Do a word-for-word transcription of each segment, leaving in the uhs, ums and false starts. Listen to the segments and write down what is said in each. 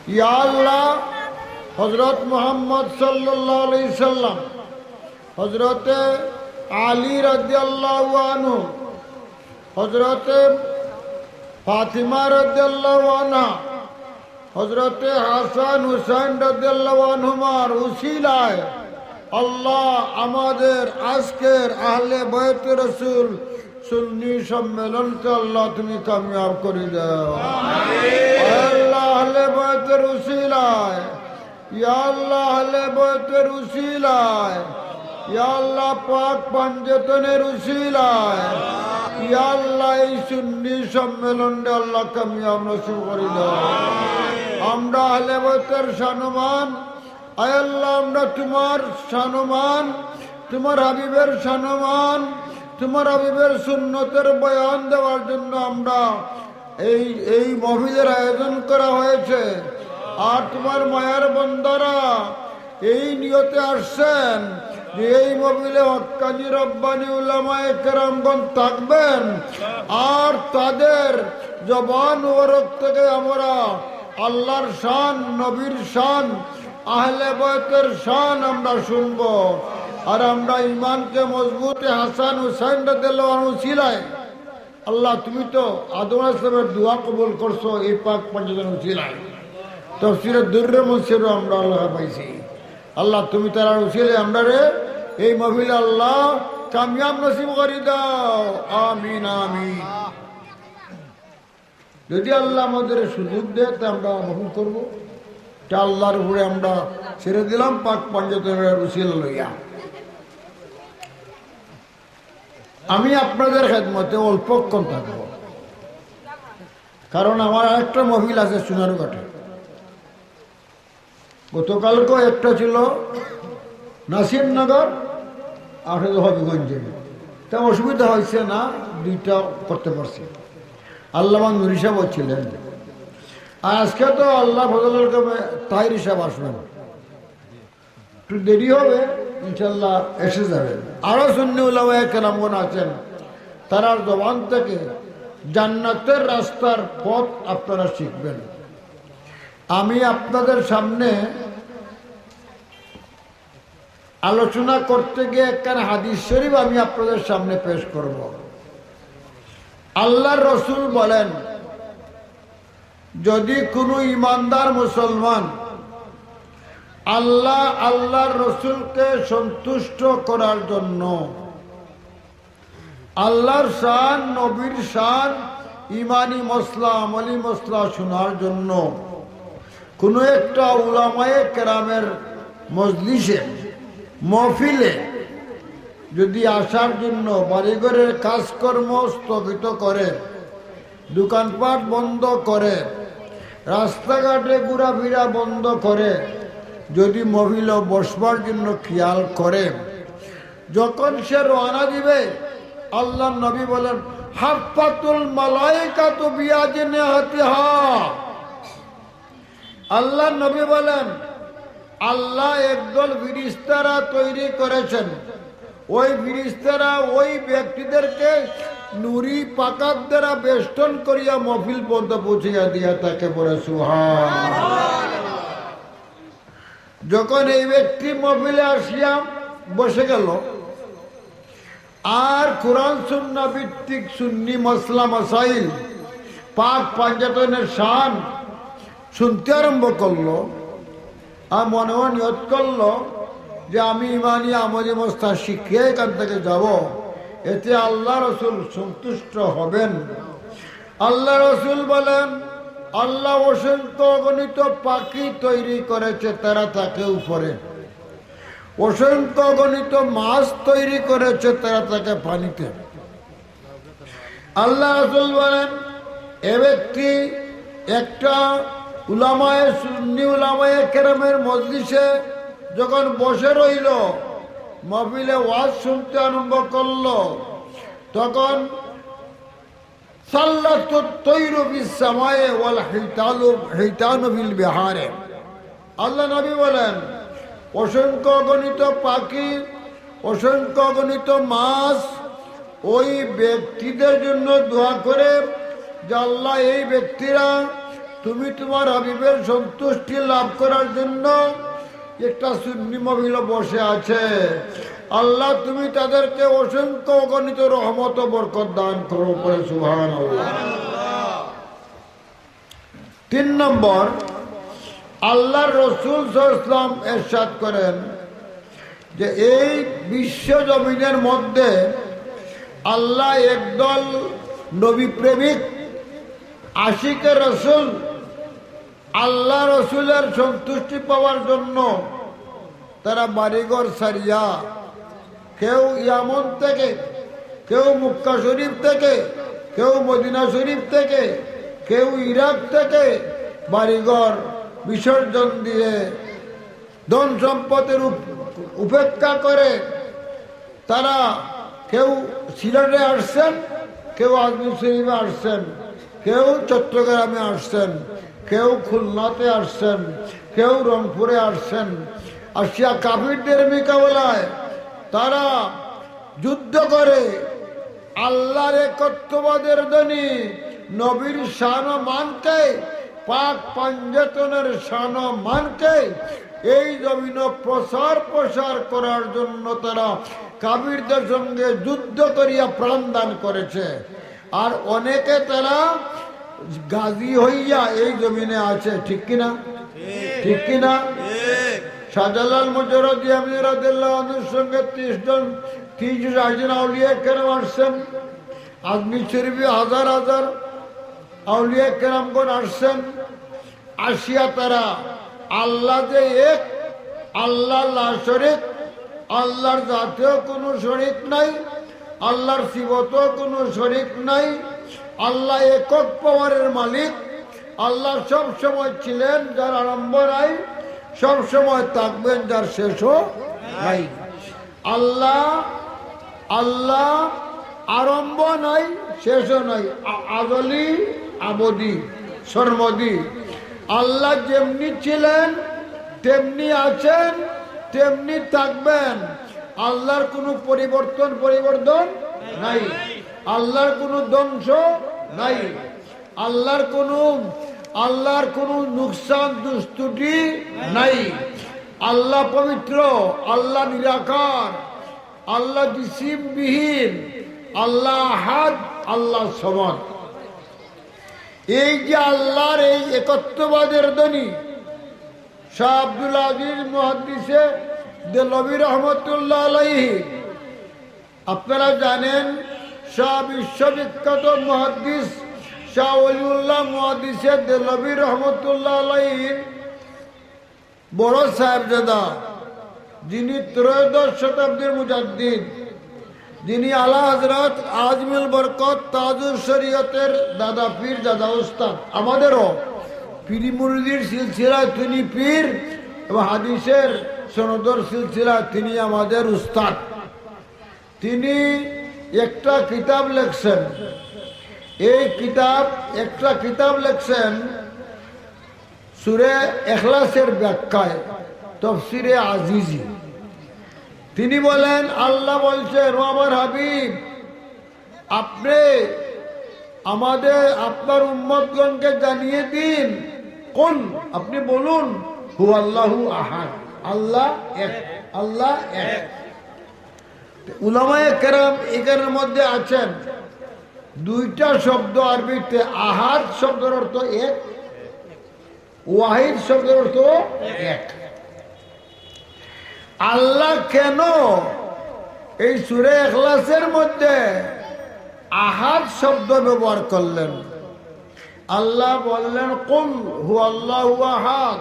ইয়া আল্লাহ, হযরত মুহাম্মদ সাল্লাল্লাহু আলাইহি সাল্লাম, হযরতে আলী রাদিয়াল্লাহু আনহু, হযরতে ফাতিমা রাদিয়াল্লাহু আনহা, হযরতে হাসান হুসাইন রাদিয়াল্লাহু আনহুমার উসিলায় আল্লাহ আমাদের আজকের আহলে বায়তে রসুল সুন্নি সম্মেলনকে আল্লাহ তুমি কামিয়াব করে দাও। আল্লাহ আহলে বায়তের উসিলায়, ইয়া আল্লাহ আহলে বায়তের উসিলায়, ইয়া আল্লাহ পাক পাঞ্জতনের উসিলায়, ইয়া আল্লাহ এই সুন্নি সম্মেলনটা আল্লাহ কামিয়াব নসিব করে দাও। আমরা আহলে বায়তের শানমান, আয় আল্লাহ, আমরা তোমার শানমান, তোমার হাবিবের শানমান, তোমার হাবিবের সুন্নতের বয়ান দেওয়ার জন্য আমরা এই, এই মহফিলের আয়োজন করা হয়েছে। আর তোমার মায়ার বন্দারা এই নিয়তে আসছেন যে এই মহফিলে হক্কানি রব্বানি উলামায়ে কেরামগণ থাকবেন, আর তাদের জবান মোবারক থেকে আমরা আল্লাহর শান, নবীর শান, আহলে বায়তের শান আমরা শুনবো। আর আমরা ইমানকে মজবুত, হাসান হুসাইন রাদিয়াল্লাহু আনহু উসিলায়, আল্লাহ তুমি তো আদম আলাইহিস সালামের দোয়া কবুল করছো এই পাক পাঞ্জতনের উসিলায়, তফসিরে দুররে মুনসিরও আমরা আল্লাহ পাইছি। আল্লাহ তুমি তারার উসিলায় আমরারে এই মহফিলে আল্লাহ কামিয়াব নসিব করি দাও। আমিন, আমিন। যদি আল্লাহ আমাদের সুযোগ দেয়, তা আমরা গ্রহণ করব। তা আল্লাহর উপরে আমরা ছেড়ে দিলাম, পাক পাঞ্জতনের উসিলা লইয়া। আমি আপনাদের খেদমতে অল্পক্ষণ থাকব, কারণ আমার আরেকটা মহফিল আছে সোনারঘাটে। গতকালকে একটা ছিল নাসিরনগর, আর হলো হবিগঞ্জে। তা অসুবিধা হয়েছে না, দুইটা করতে পারছি। আল্লামা নুরি সাহেব ছিলেন, আর আজকে তো আল্লাহ ফজলের কামে তাহির সাহেব আসবেন। একটু দেরি হবে, ইনশাল্লাহ এসে যাবেন। আরো সুন্নি উলামায়ে কেরামগণ আছেন, তারার জবান থেকে জান্নাতের রাস্তার পথ আপনারা শিখবেন। আমি আপনাদের সামনে আলোচনা করতে গিয়ে একখান হাদিস শরীফ আমি আপনাদের সামনে পেশ করব। আল্লাহর রসুল বলেন, যদি কোনো ইমানদার মুসলমান আল্লাহ, আল্লাহর রসুলকে সন্তুষ্ট করার জন্য, আল্লাহর শান, নবীর শান, ইমানি মসলা, আমলি মসলা শোনার জন্য কোনো একটা উলামায়ে কেরামের মজলিসে, মহফিলে যদি আসার জন্য বাড়িঘরের কাজকর্ম স্থগিত করে, দোকানপাট বন্ধ করে, রাস্তাঘাটে ঘোরাফেরা বন্ধ করে, যদি মহফিলে বসবার জন্য খেয়াল করে, যখন সে রওনা দিবে, আল্লাহর নবী বলেন, "হাফফাতুল মালাইকাতু বিআজনিহাতিহা।" আল্লাহর নবী বলেন, আল্লাহ একদল ফিরিস্তারা তৈরি করেছেন, ওই ফিরিস্তারা ওই ব্যক্তিদেরকে নুরি পাখার দ্বারা বেষ্টন করিয়া মহফিল পর্যন্ত পৌঁছিয়া দিয়া থাকে, বলে সুবহান। যখন এই ব্যক্তি মহফিলে আসিয়া বসে গেল, আর কোরআন সুন্নাহ ভিত্তিক সুন্নি মাসলা মাসাইল, পাক পাঞ্জাতনের শান শুনতে আরম্ভ করলো, আর মনে মনে নিয়ত করলো যে আমি ইমানি আমলি মসলা শিখিয়ে এখান থেকে যাব, এতে আল্লাহ রসুল সন্তুষ্ট হবেন। আল্লাহ রসুল বলেন, আল্লাহ অসংখ্য অগণিত পাখি তৈরি করেছে, তারা থাকে উপরে, অসংখ্য অগণিত মাছ তৈরি করেছে, তারা থাকে পানিতে। আল্লাহ রসুল বলেন, এ ব্যক্তি একটা উলামায়ে সুন্নি, উলামায়ে কেরামের মজলিসে যখন বসে রইল, মাহফিলে ওয়াজ শুনতে আরম্ভ করলো, তখন সাল্লাতুত তৈরু ফিস সামায়ে ওয়াল হিতালু, হিতানু ফিল বিহারে। আল্লাহ নবী বলেন, অসংখ্য অগণিত পাখি, অসংখ্য অগণিত মাছ ওই ব্যক্তিদের জন্য দোয়া করে যে, "আল্লাহ, এই ব্যক্তিরা তুমি তোমার হাবিবের সন্তুষ্টি লাভ করার জন্য একটা সুন্নি মহিলা বসে আছে। আল্লাহ, তুমি তাদেরকে অসংখ্য অগণিত রহমত ও বরকত দান করো, পড়ে সুবহানাল্লাহ। তিন নম্বর, আল্লাহর রসুল সাল্লাল্লাহু আলাইহি ওয়াসাল্লাম এরশাদ করেন যে এই বিশ্ব জমিনের মধ্যে আল্লাহ একদল নবী প্রেমিক, আশিকে রসুল, আল্লাহ রসুলের সন্তুষ্টি পাওয়ার জন্য তারা বাড়িঘর ছাড়িয়া কেউ ইয়ামন থেকে, কেউ মক্কা শরীফ থেকে, কেউ মদিনা শরীফ থেকে, কেউ ইরাক থেকে বাড়িঘর বিসর্জন দিয়ে ধন সম্পদের উপ-, উপেক্ষা করে তারা কেউ সিলেটে আসছেন, কেউ আজমির শরীফে আসছেন, কেউ চট্টগ্রামে আসছেন, কেউ খুলনাতে আসছেন, কেউ রংপুরে আসছেন। আসিয়া কাফিরদের মোকাবেলায় তারা যুদ্ধ করে আল্লাহর একত্ববাদের ধ্বনি, নবীর শান ও মানকে, পাক পাঞ্জেতনের শান ও মানকে এই জমিনে প্রসার প্রসার করার জন্য তারা কাফিরদের সঙ্গে যুদ্ধ করিয়া প্রাণ দান করেছে। আর অনেকে তারা গাজী হইয়া এই জমিনে আছে, ঠিক কিনা? ঠিক কিনা? শাহজালাল মুজাররদ ইয়ামনি রাদিয়াল্লাহু আনহুর সঙ্গে ত্রিশ জন, ত্রিশ জন আউলিয়া কেরাম আসছেন। আজমির শরীফে হাজার হাজার আউলিয়া কেরামগণ আসছেন। আসিয়া তারা আল্লাহ যে এক, আল্লাহ লা শরিক, আল্লাহর জাতেও কোনো শরিক নাই, আল্লাহর সিফতেও কোনো শরিক নাই, আল্লাহ একক পাওয়ারের মালিক, আল্লাহ সব সময় ছিলেন, যার আরম্ভ নাই, সব সময় থাকবেন, যার শেষও নাই। আল্লাহ, আল্লাহ আরম্ভ নাই, শেষও নাই, আ-, আজলি, আবদি, সর্বদি। আল্লাহ যেমনি ছিলেন, তেমনি আছেন, তেমনি থাকবেন। আল্লাহর কোনো পরিবর্তন, পরিবর্তন নাই, আল্লাহর কোনো ধ্বংস নাই, আল্লাহর কোনো, আল্লাহর কোনো নুকসান দুস্তুটি নাই। আল্লাহ পবিত্র, আল্লাহ নিরাকার, আল্লাহ জিসিমবিহীন, আল্লাহ আহাদ, আল্লাহ সমাদ। এই যে আল্লাহর এই একত্ববাদের ধ্বনি, শাহ আব্দুল আজিজ মুহাদ্দিসে দেহলভী রহমতুল্লাহ আলাইহি, আপনারা জানেন, শাহ বিশ্ববিখ্যাত মুহাদ্দিস শাহ ওলিউল্লাহ মুহাদ্দিসে দেহলভী রহমতুল্লাহ আলাইহির বড় সাহেবজাদা, যিনি ত্রয়োদশ শতাব্দীর মুজাদ্দিদ, যিনি আলা হযরত আজমুল বরকত তাজুল শরীয়তের দাদা পীর, দাদা উস্তাদ, আমাদেরও পীর মুরিদির সিলসিলায় তিনি পীর এবং হাদিসের সনদর সিলসিলায় তিনি আমাদের উস্তাদ। তিনি একটা কিতাব লেখছেন, এই কিতাব, একটা কিতাব লেখছেন সূরা ইখলাসের ব্যাখ্যায়, তফসিরে আজিজি। তিনি বলেন, আল্লাহ বলছেন, "ও আমার হাবিব, আপনি আমাদের, আপনার উম্মতগণকে জানিয়ে দিন, কুল, আপনি বলুন, হুয়াল্লাহু আহাদ, আল্লাহ এক, আল্লাহ এক।" উলামায়ে কেরাম এখানের মধ্যে আছেন, দুইটা শব্দ আরবিতে, আহাদ শব্দের অর্থ এক, ওয়াহিদ শব্দের অর্থ এক। আল্লাহ কেন এই সূরা ইখলাসের মধ্যে আহাদ শব্দ ব্যবহার করলেন? আল্লাহ বললেন, "কুল হুয়াল্লাহু আহাদ।"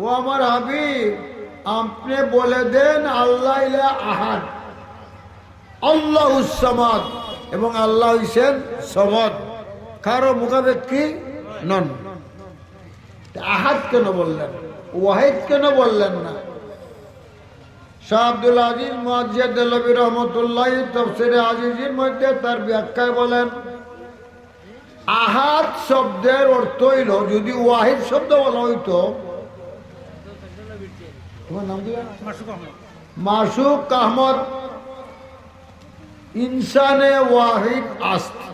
ও আমার হাবিব, আপনি বলে দেন, আল্লাহ ইলা আহাদ, আল্লাহুস সামাদ, এবং আল্লাহ হইছেন সমাদ, কারো মুখাপেক্ষী নন। তা আহাদ কেন বললেন, ওয়াহিদ কেন বললেন না? শাহ আব্দুল আজিজ মুহাদ্দিস দেহলভী রহমতুল্লাহ তফসিরে আজিজির মধ্যে তার ব্যাখ্যায় বলেন, আহাদ শব্দের অর্থ হইল, যদি ওয়াহিদ শব্দ বলা হইতো, তোমার নাম কি? মাসুক আহমদ। মাসুক আহমদ, ইনসানে ওয়াহিদ আস্ত,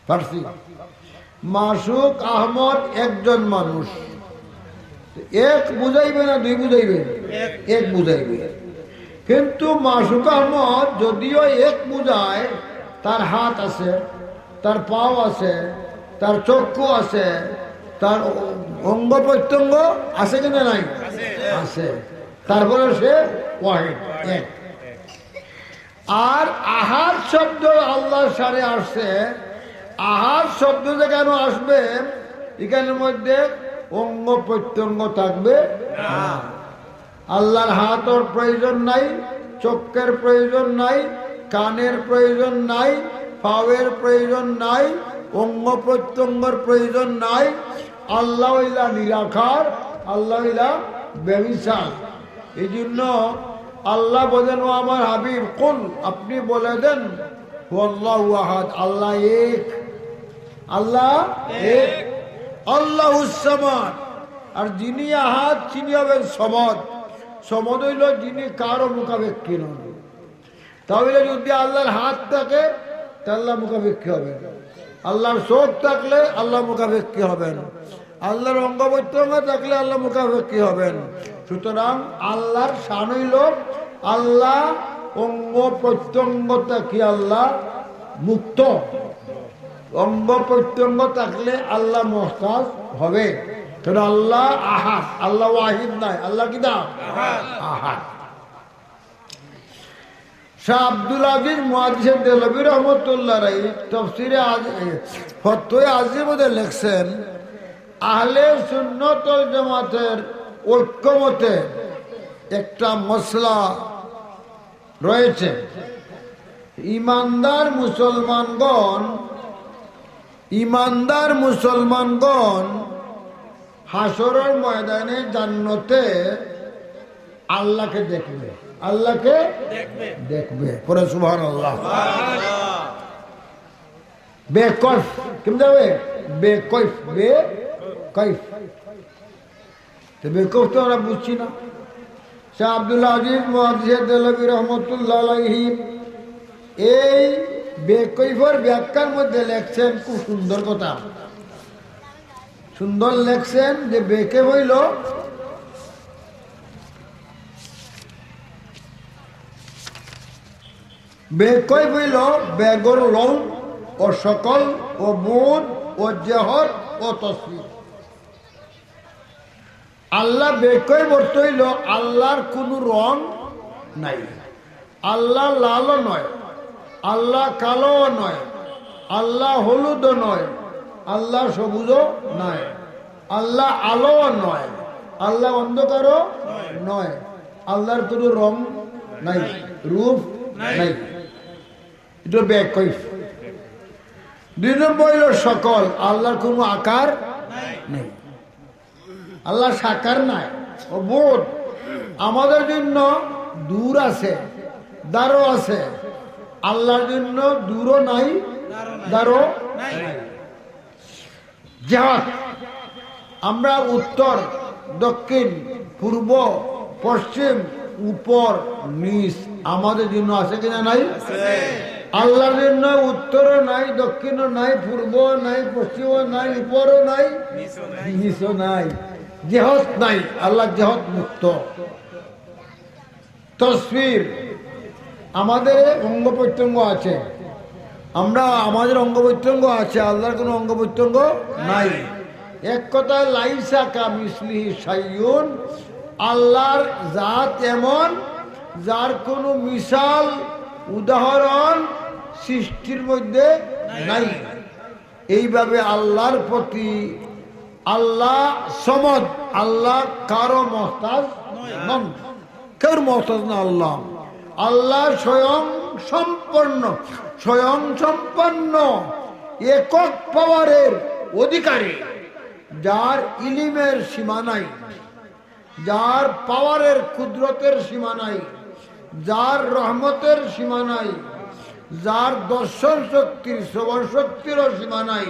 ফার্সি। মাসুক আহমদ একজন মানুষ, এক বুঝাইবে না দুই বুঝাইবে? এক। এক বুঝাইবে। কিন্তু মাসুক আহমদ যদিও এক বুঝায়, তার হাত আছে, তার পাও আছে, তার চক্ষু আছে, তার অঙ্গ প্রত্যঙ্গ আছে কিনা নাই? আছে। আছে। তারপরে সে ওয়াহিদ, এক। আর আহাদ শব্দ আল্লাহর শানে আসছে। আহাদ শব্দ যে কেন আসবে, এখানের মধ্যে অঙ্গ প্রত্যঙ্গ থাকবে না। আল্লাহর হাতর প্রয়োজন নাই, চক্ষের প্রয়োজন নাই, কানের প্রয়োজন নাই, পাওয়ের প্রয়োজন নাই, অঙ্গ প্রত্যঙ্গর প্রয়োজন নাই। আল্লাহ হইলা নিরাকার, আল্লাহ হইলা বেমিসাল। এই জন্য আল্লাহ বলেন, "ও আমার হাবিব, কুল, আপনি বলে দেন, হুয়াল্লাহু আহাদ, আল্লাহ এক, আল্লাহ এক, আল্লাহুস সামাদ।" আর যিনি আহাদ, তিনি হবেন সমদ। সমদ হইল যিনি কারো মুখাপেক্ষী নন। তাহলে যদি আল্লাহর হাত থাকে, তা আল্লাহ মুখাপেক্ষী হবেন। আল্লাহর চোখ থাকলে আল্লাহ মুখাপেক্ষী হবেন। আল্লাহর অঙ্গ প্রত্যঙ্গ থাকলে আল্লাহ মুখাপেক্ষী হবেন। সুতরাং আল্লাহর শান হইল আল্লাহ অঙ্গ প্রত্যঙ্গ থাকি আল্লাহ মুক্ত। অঙ্গ প্রত্যঙ্গ থাকলে আল্লাহ মহতাজ হবে। কারণ আল্লাহ আহাদ, আল্লাহ ওয়াহিদ নয়, আল্লাহ কি না? আহাদ। শাহ আব্দুল আজিজ মুহাদ্দিসে দেহলভী রহমতুল্লাহ আলাইহি তফসিরে আজ-, এ, ফতোয়া আজির মধ্যে লেখছেন, আহলে সুন্নত ওয়াল জামাতের ঐক্যমতে একটা মসলা রয়েছে। ইমানদার মুসলমানগণ, ইমানদার মুসলমানগণ হাশরর ময়দানে জান্নাতে আল্লাহকে দেখবে, আল্লাহকে দেখবে। দেখবে। পড়ে সুবহানাল্লাহ। সুবহানাল্লাহ। বেকৈফ, কেমন যাবে? বেকৈফ, বেকৈফ। তো বেকৈফ তো আমরা বুঝছি না। শাহ আব্দুল আজিজ মুহাদ্দিসে দেহলভী রহমতুল্লাহ আলাইহি এই বেকৈফর ব্যাখ্যার মধ্যে লেখছেন খুব সুন্দর কথা। সুন্দর লেখছেন যে বেকৈফ হইল, বেকৈফ হইল বেগর লওন ও সকল ও বুদ ও জেহত ও তসবির। আল্লাহ বেকৈফ অর্থ হইল আল্লাহর কোনো রং নাই। আল্লাহ লালও নয়, আল্লাহ কালোও নয়, আল্লাহ হলুদও নয়, আল্লাহ সবুজও নয়, আল্লাহ আলোও নয়, আল্লাহ অন্ধকারও নয়, আল্লাহর কোনো রং নাই, রূপ নাই। এটা বেকৈফ। দুই নম্বর হইল সকল, আল্লাহর কোনো আকার নেই। আল্লাহ সাকার নাই, ও বুদ। আমাদের জন্য দূর আছে, দারও আছে, আল্লাহর জন্য দূরও নাই, দারও নাই। জেহত, আমরা উত্তর, দক্ষিণ, পূর্ব, পশ্চিম, উপর, নিচ, আমাদের জন্য আছে কিনা নাই? আছে। আল্লাহর জন্য উত্তরও নাই, দক্ষিণও নাই, পূর্ব নাই, পশ্চিমও নাই, উপরও নাই, নিচও নাই। নিচও নাই, জেহত নাই। আল্লাহ জেহত মুক্ত। তসবির, আমাদের অঙ্গ প্রত্যঙ্গ আছে, আমরা, আমাদের অঙ্গ প্রত্যঙ্গ আছে, আল্লাহর কোনো অঙ্গ প্রত্যঙ্গ নাই। এক কথায়, লাইসা কামিসলিহি শাইউন, আল্লাহর জাত এমন যার কোনো মিসাল, উদাহরণ সৃষ্টির মধ্যে নাই। এইভাবে আল্লাহর প্রতি, আল্লাহ সমদ, আল্লাহ কারো মহতাজ নন, কেউর মহতাজ না আল্লাহ। আল্লাহ স্বয়ং সম্পন্ন, স্বয়ং সম্পন্ন, একক পাওয়ারের অধিকারী, যার ইলিমের সীমা নাই, যার পাওয়ারের, কুদরতের সীমা নাই, যার রহমতের সীমা নাই, যার দর্শন শক্তির, শ্রবণ শক্তিরও সীমা নাই,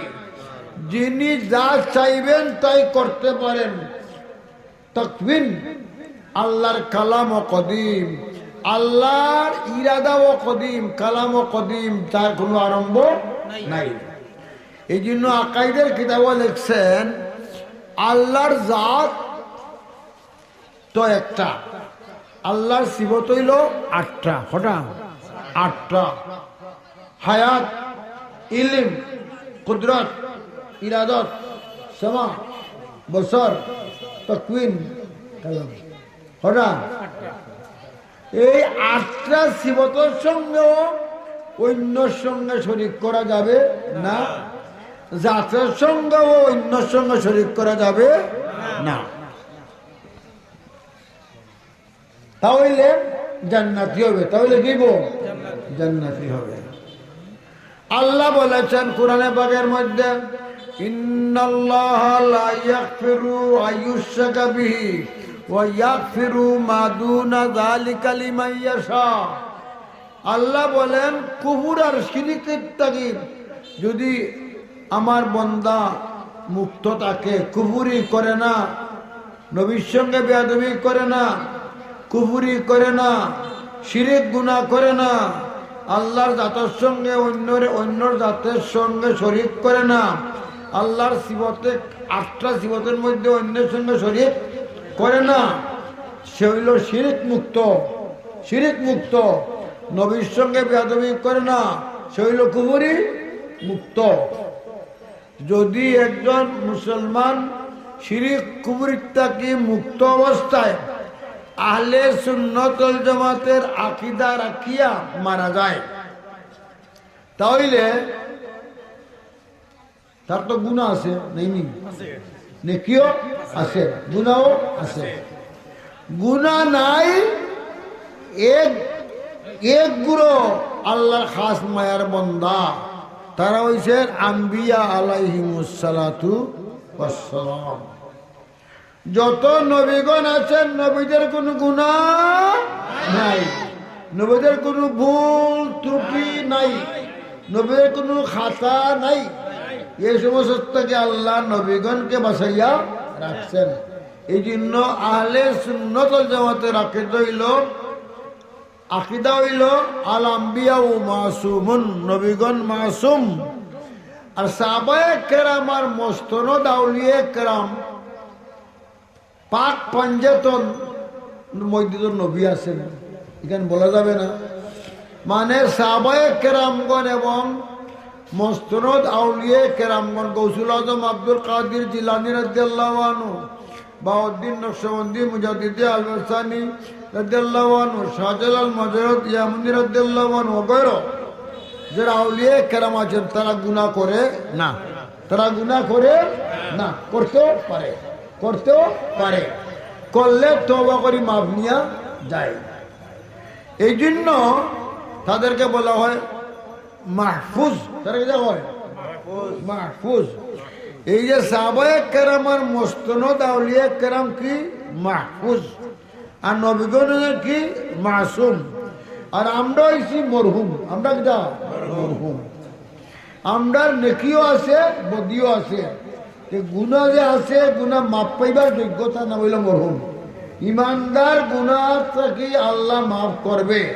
যিনি যা চাইবেন তাই করতে পারেন। তকবিন, আল্লাহর কালামও কদিম, আল্লাহর ইরাদাও কদিম, কালামও কদিম, তার কোনো আরম্ভ নাই। এই জন্য আকাইদের কিতাবও লেখছেন, আল্লাহর জাত তো একটা, আল্লাহর সিফত অইল আটটা। কটা? আটটা। হায়াত, ইলম, কুদরত, ইরাদত, সামা, বসর, তাকওয়িন, কালাম। কটা? এই আটটা সিফতর সঙ্গেও অন্যর সঙ্গে শরিক করা যাবে না, জাতের সঙ্গেও অন্যর সঙ্গে শরিক করা যাবে না। তাহলে জান্নাতি হবে। তাহলে কি গো? জান্নাতি হবে। আল্লাহ বলেছেন কোরআনে পাকের মধ্যে, "ইন্নাল্লাহা লা ইয়াগফিরু আন ইউশরাকা বিহি ওয়া ইয়াগফিরু মা দুনা যালিকা লিমান ইয়াশা।" আল্লাহ বলেন, কুফুর আর শিরিক থাকি যদি আমার বন্দা মুক্ত থাকে, কুফুরি করে না, নবীর সঙ্গে বেয়াদবি করে না, কুফুরি করে না, শিরিক গুনাহ করে না, আল্লাহর জাতের সঙ্গে অন্যরে, অন্যর জাতের সঙ্গে শরিক করে না, আল্লাহর সিফতে, আটটা সিফতের মধ্যে অন্যের সঙ্গে শরিক করে না, সে অইল শিরিক মুক্ত। শিরিক মুক্ত। নবীর সঙ্গে বেয়াদবি করে না, সে অইল কুফুরি মুক্ত। যদি একজন মুসলমান শিরিক কুফুরি থাকি মুক্ত অবস্থায় আহলে সুন্নত ওয়াল জামাতের আকিদা রাখিয়া মারা যায়, তাহলে তার তো গুনাহ আছে, নাই নি? নেকিও আছে, গুনাহও আছে। গুনাহ নাই, এক, এক গুরু আল্লাহর খাস মায়ার বন্দা, তারা অইছেন আম্বিয়া আলাইহিমুস সালাতু ওয়াস সালাম। যত নবীগণ আছেন, নবীদের কোনো গুনাহ নাই, নবীদের কোনো ভুল ত্রুটি নাই, নবীদের কোনো খাতা নাই। এই সমস্ত থাকি আল্লাহ নবীগণকে বাঁচাইয়া রাখছেন। এই জন্য আহলে সুন্নত ওয়াল জামাতের আকিদা অইল, আকিদা অইল, "আল আম্বিয়াউ মাসুমুন", নবীগণ মাসুম। আর সাহাবায়ে কেরাম আর মুস্তানাদ আউলিয়ায়ে কেরাম পাক পাঞ্জাতন মসজিদর নবী আছেন, এখানে বলা যাবে না। মানে সাহাবায়ে কেরামগণ এবং মুস্তানাদ আউলিয়ায়ে কেরামগণ, গৌসুল আজম আব্দুল কাদির জিলানী রাদিয়াল্লাহু আনহু, বাহাউদ্দিন নকশবন্দি, মুজাদ্দিদে আলবাসানি রাদিয়াল্লাহু আনহু, শাহজালাল মজরদ ইয়ামনি রাদিয়াল্লাহু আনহু, ওগৈরো যারা আউলিয়ায়ে কেরাম আছেন, তারা গুনাহ করে না। তারা গুনাহ করে না, করতেও পারে, করতেও পারে, করলে তওবা করি মাফ নিয়া যায়। এই জন্য তাদেরকে বলা হয় মাহফুজ। তারা কি হয়? মাহফুজ। এই যে সাহাবায়ে কেরাম আর মুস্তানাদ আউলিয়ায়ে কেরাম কি? মাহফুজ। আর নবীগণ কি? মাসুম। আর আমরা অইছি মরহুম। আমরা কিতা? মরহুম। আমরার নেকিও আছে, বদিও আছে। তে গুনাহ যে আছে, গুনাহ মাফ পাইবার যোগ্যতা না অইল মরহুম। ইমানদার গুনাহ থাকি আল্লাহ মাফ করবে,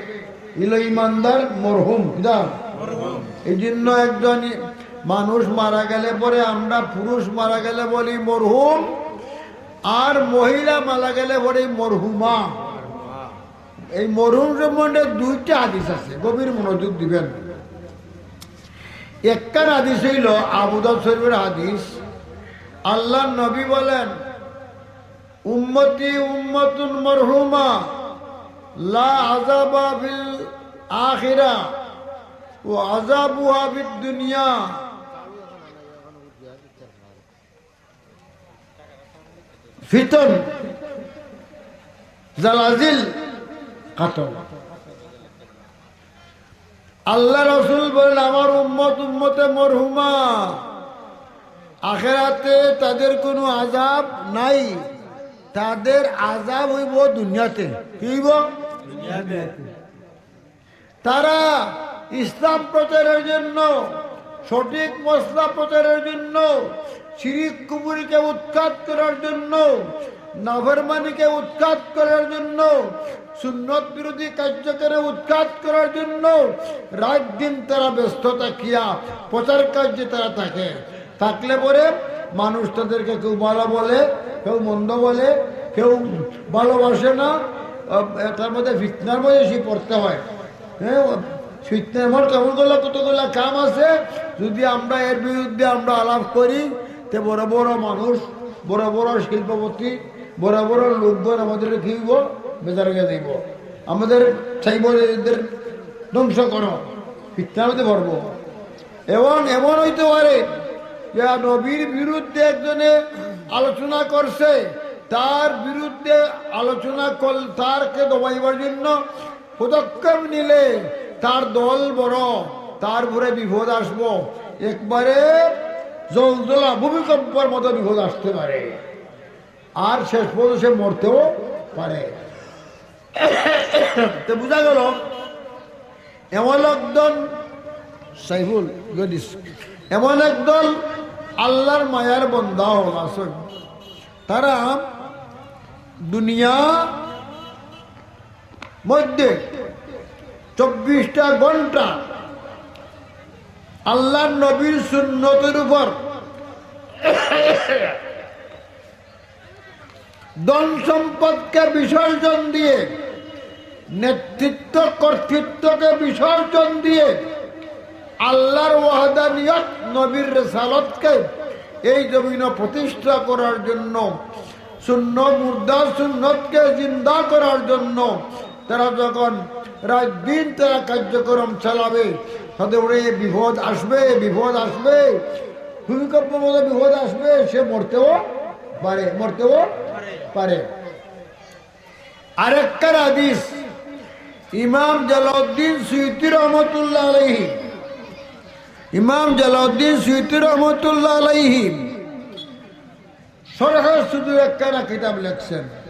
ইল ইমানদার মরহুম। কিতা? এই জন্য একজন মানুষ মারা গেলে পরে আমরা পুরুষ মারা গেলে বলি মরহুম, আর মহিলা মারা গেলে পরে মরহুমা। এই মরহুম সম্বন্ধে দুইটা হাদিস আছে, গভীর মনোযোগ দিবেন। একখান হাদিস অইল আবু দাউদ শরীফের হাদিস। আল্লাহর নবী বলেন, "উম্মতি উম্মাতুন মারহুমা, লা আযাবা ফিল আখিরা, ওয়া আযাবুহা ফিদ দুনিয়া।" ফিতন, জালাজিল, কাতল। আল্লাহ রসুল বলেন, "আমার উম্মত উম্মতে মরহুমা, আখেরাতে তাদের কোনো আযাব নাই, তাদের আযাব অইব দুনিয়াতে।" কি অইব? দুনিয়াতে। তারা ইসলাম প্রচারের জন্য, সঠিক মসলা প্রচারের জন্য, শিরিক কুফুরিকে উৎখাত করার জন্য নাফরমানিকে উৎখাত করার জন্য, সুন্নত বিরোধী কার্যকে উৎখাত করার জন্য রাত দিন তারা ব্যস্ত থাকিয়া প্রচার কার্যে তারা থাকে। থাকলে পরে মানুষ তাদেরকে কেউ ভালো বলে, কেউ মন্দ বলে, কেউ ভালোবাসে না। আহ, এটার মধ্যে, ফিতনার মধ্যে সে পড়তে হয়। হ্যাঁ, ফিতনার মধ্যে এমনগুলা কতগুলা কাম আছে, যদি আমরা এর বিরুদ্ধে আমরা আলাপ করি, তে বড় বড় মানুষ, বড় বড় শিল্পপতি, বড় বড় লোকজন আমাদের কি হইব? বেজার হয়ে যাইব। আমাদের চাইব যে এদের ধ্বংস করো, ফিতনার মধ্যে পড়ব। এবং এমন হইতে পারে যে নবীর বিরুদ্ধে একজনে আলোচনা করছে, তার বিরুদ্ধে আলোচনা কর-, তারকে দমাইবার জন্য পদক্ষেপ নিলে তার দল বড়, তার উপরে বিপদ আসবো, একবারে জলজলা ভূমিকম্পর মতো বিপদ আসতে পারে। আর শেষ পর্যন্ত সে মরতেও পারে। তো বুঝা গেল, এমন একজন সাইফুল গদিস, এমন একদল আল্লাহর মায়ার বন্দা হল আছেন, তারা দুনিয়া মধ্যে চব্বিশটা ঘন্টা আল্লাহর নবীর সুন্নতের উপর ধন সম্পদকে বিসর্জন দিয়ে, নেতৃত্ব কর্তৃত্বকে বিসর্জন দিয়ে আল্লাহর ওয়াহদানিয়ত, নবীর রিসালতকে এই জমিনে প্রতিষ্ঠা করার জন্য, সুন্নত, মুর্দা সুন্নতকে জিন্দা করার জন্য তারা যখন রাত দিন তারা কার্যক্রম চালাবে, তাদের উপরে এই বিপদ আসবে, বিপদ আসবে, ভূমিকম্প মতো বিপদ আসবে, সে মরতেও পারে, মরতেও পারে। আরেকটা হাদিস, ইমাম জালাউদ্দিন সুয়ুতি রহমতুল্লাহ আলাইহি, ইমাম জালাউদ্দিন সুয়ুতি রহমতুল্লাহ আলাইহি শরহে সুদুর একখানা কিতাব লেখছেন।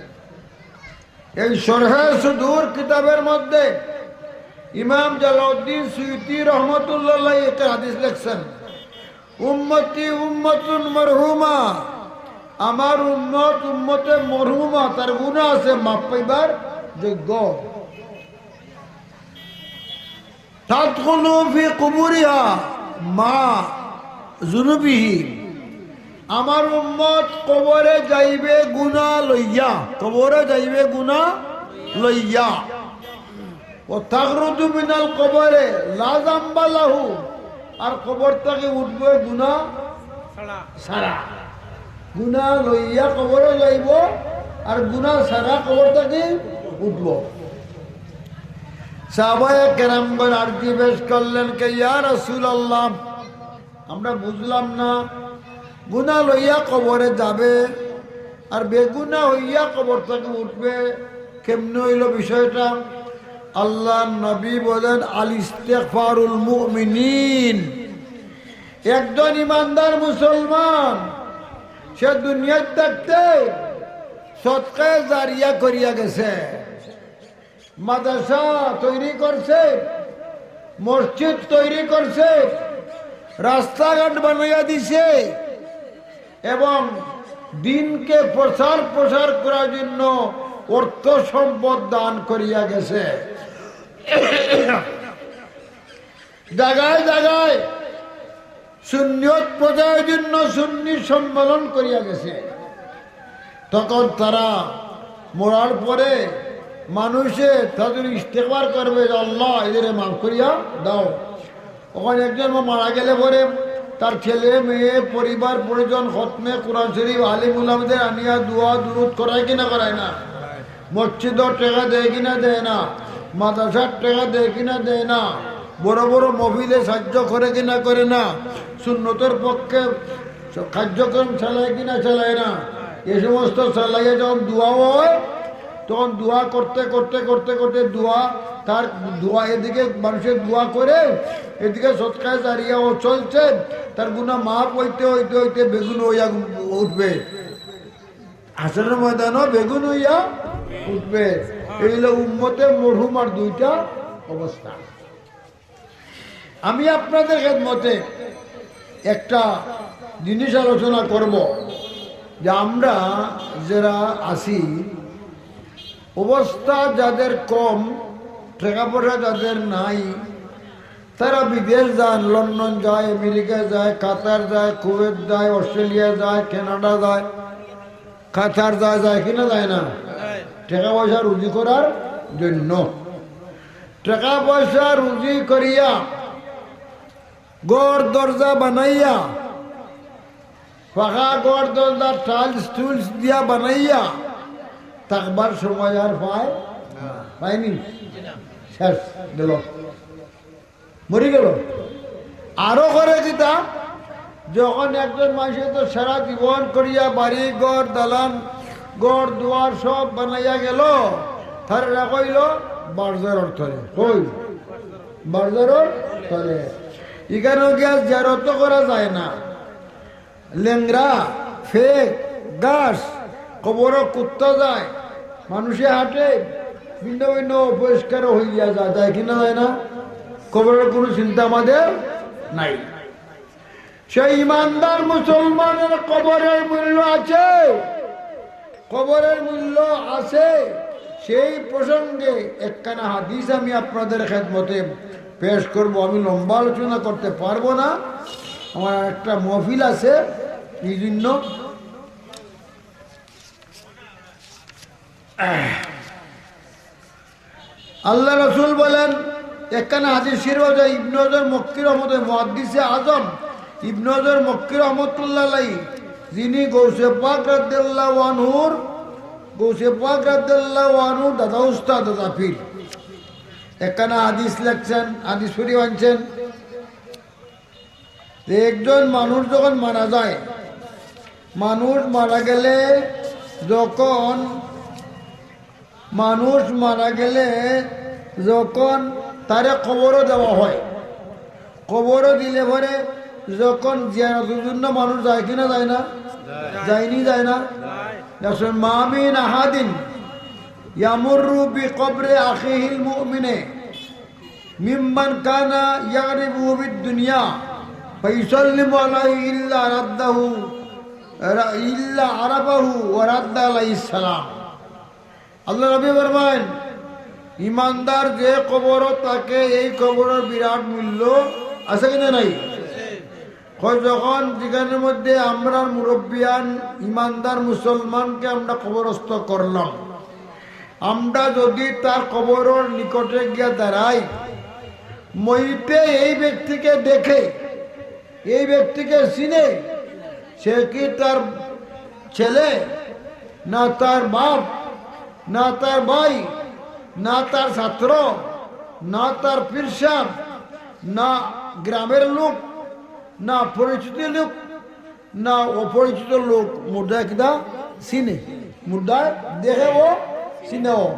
এই শরহে সুদুর কিতাবের মধ্যে ইমাম জালাউদ্দিন সুয়ুতি রহমতুল্লাহ আলাইহি একটা হাদিস লেখছেন, "উম্মতি উম্মাতুন মারহুমা", আমার উম্মত উম্মতে মরহুমা, তার গুনাহ আছে, মাফ পাইবার যোগ্য। "তাদখুলু ফি কুবুরিহা মা যুনুবিহি", আমার উম্মত কবরে যাইবে গুনাহ লইয়া, কবরে যাইবে গুনাহ লইয়া। "ওয়া তাখরুজু মিনাল কবরে লা যামবা লাহু", আর কবর থাকি উঠবে গুনাহ ছাড়া। গুনাহ লইয়া কবরে যাইব, আর গুনাহ ছাড়া কবর থাকি উঠব। সাহাবায়ে কেরামগণ আরজি পেশ করলেন, কে, "ইয়া রাসূলুল্লাহ, আমরা বুঝলাম না, গুনাহ লইয়া কবরে যাবে আর বেগুনাহ হইয়া কবর থাকি উঠবে, কেমনে হইল বিষয়টা?" আল্লাহর নবী বলেন, "আল ইস্তিগফারুল মুমিনিন", একজন ইমানদার মুসলমান, সে দুনিয়াত থাকতে সদকায়ে জারিয়া করিয়া গেছে, মাদ্রাসা তৈরি করছে, মসজিদ তৈরি করছে, রাস্তাঘাট বানাইয়া দিছে এবং দ্বীনকে প্রচার প্রসার করার জন্য অর্থ সম্পদ দান করিয়া গেছে। জাগায় জাগায় সুন্নিয়ত প্রচারের জন্য সুন্নি সম্মেলন করিয়া গেছে। তখন তারা মরার পরে মানুষে তাদের ইস্তেগফার করবে যে, "আল্লাহ, এদের মাফ করিয়া দাও।" তখন একজন মারা গেলে পরে তার ছেলে, মেয়ে, পরিবার, পরিজন, খতমে কোরআন শরীফ, আলিম উলামাদের আনিয়া দোয়া দুরুদ করায় কি না করায় না? মসজিদর টেকা দেয় কি না দেয় না? মাদ্রাসার টেকা দেয় কি না দেয় না? বড় বড় মহফিলে সাহায্য করে কি না করে না? সুন্নতর পক্ষে কার্যক্রম চালায় কি না চালায় না? এ সমস্ত চালাইয়া যখন দোয়া হয়, তখন দোয়া করতে করতে করতে করতে দোয়া, তার দোয়া, এদিকে মানুষের দোয়া করে, এদিকে সদকায়ে জারিয়াও চলছে, তার গুনাহ মাফ হইতে হইতে হইতে বেগুন হইয়া উঠবে। হাশরের ময়দানও বেগুন হইয়া উঠবে। এই হলো উম্মতে মরহুমার দুইটা অবস্থা। আমি আপনাদের খেদমতে একটা জিনিস আলোচনা করব। যে আমরা যারা আছি, অবস্থা যাদের কম, টেকা পয়সা যাদের নাই, তারা বিদেশ যান, লন্ডন যায়, আমেরিকা যায়, কাতার যায়, কুয়েত যায়, অস্ট্রেলিয়া যায়, কানাডা যায়, কাতার যায়, যায় কি না যায় না? টেকা পয়সা রুজি করার জন্য। টেকা পয়সা রুজি করিয়া, ঘর দরজা বানাইয়া, পাকা ঘর দরজা টাইলস টুইলস দিয়া বানাইয়া থাকবার সময় আর পায়? পায়নি? শেষ, গেল, মরি গেল। আরো করে কিতা, যখন একজন মানুষে তো সারা জীবন করিয়া বাড়ি ঘর দালান ঘর দুয়ার সব বানাইয়া গেল, তার রাখা হইল বাজারর তলে। কই? বাজারর তলে। এখানে গিয়া জিয়ারত করা যায় না। লেংড়া, ফেক, ঘাস, কবরো কুত্তা যায়, মানুষে হাঁটে, ভিন্ন ভিন্ন অপরিষ্কার হইয়া যায়, যায় কি না যায় না? কবরর কোনো চিন্তা আমাদের নাই। সেই ইমানদার মুসলমানের কবরের মূল্য আছে, কবরের মূল্য আছে। সেই প্রসঙ্গে একখানা হাদিস আমি আপনাদের খেদমতে পেশ করব। আমি লম্বা আলোচনা করতে পারবো না, আমার একটা মহফিল আছে, এই জন্য। আল্লাহ রসুল বলেন, একখানা হাদিস শরীফ আছে, ইবনে হজর মক্কি রহমতুল্লাহ, মুহাদ্দিসে আজম ইবনে হজর মক্কি রহমতুল্লাহ আলাইহি, যিনি গৌসে পাক রাদিয়াল্লাহু আনহুর, গৌসে পাক রাদিয়াল্লাহু আনহুর দাদা উস্তাদ, দাদা পীর, একখানা হাদিস লেখছেন, হাদিস শরীফ আনছেন যে একজন মানুষ যখন মারা যায়, মানুষ মারা গেলে যখন, মানুষ মারা গেলে যখন তারে কবরো দেওয়া হয়, কবরো দিলে পরে যখন জিয়ারতের জন্য মানুষ যায় কি না যায় না? যায়নি যায় না? দেখছেন, "মা মিন আহাদিন ইয়ামুররু বিকবরি আখিহিল মুমিনে মিম্মান কানা ইয়ারিফুহু বিদ দুনিয়া ফায়ুসাল্লিমু আলাইহি ইল্লা রাদ্দাহু, ইল্লা আরাফাহু ওয়া রাদ্দা আলাইহিস সালাম।" আল্লাহ নবী ফরমাইন, ইমানদার যে কবরো থাকে, এই কবরর বিরাট মূল্য আছে কিনা নাই? কয়, যখন যেখানের মধ্যে আমরার মুরব্বিয়ান ইমানদার মুসলমানকে আমরা কবরস্থ করলাম, আমরা যদি তার কবরর নিকটে গিয়া দাঁড়াই, মইতে এই ব্যক্তিকে দেখে, এই ব্যক্তিকে চিনে, সে কি তার ছেলে, না তার বাপ, না তার ভাই, না তার ছাত্র, না তার পীর সাহেব, না গ্রামের লোক, না পরিচিত লোক, না অপরিচিত লোক, মুর্দায় কিতা চিনে, মুর্দায় দেখে ও চিনে ও।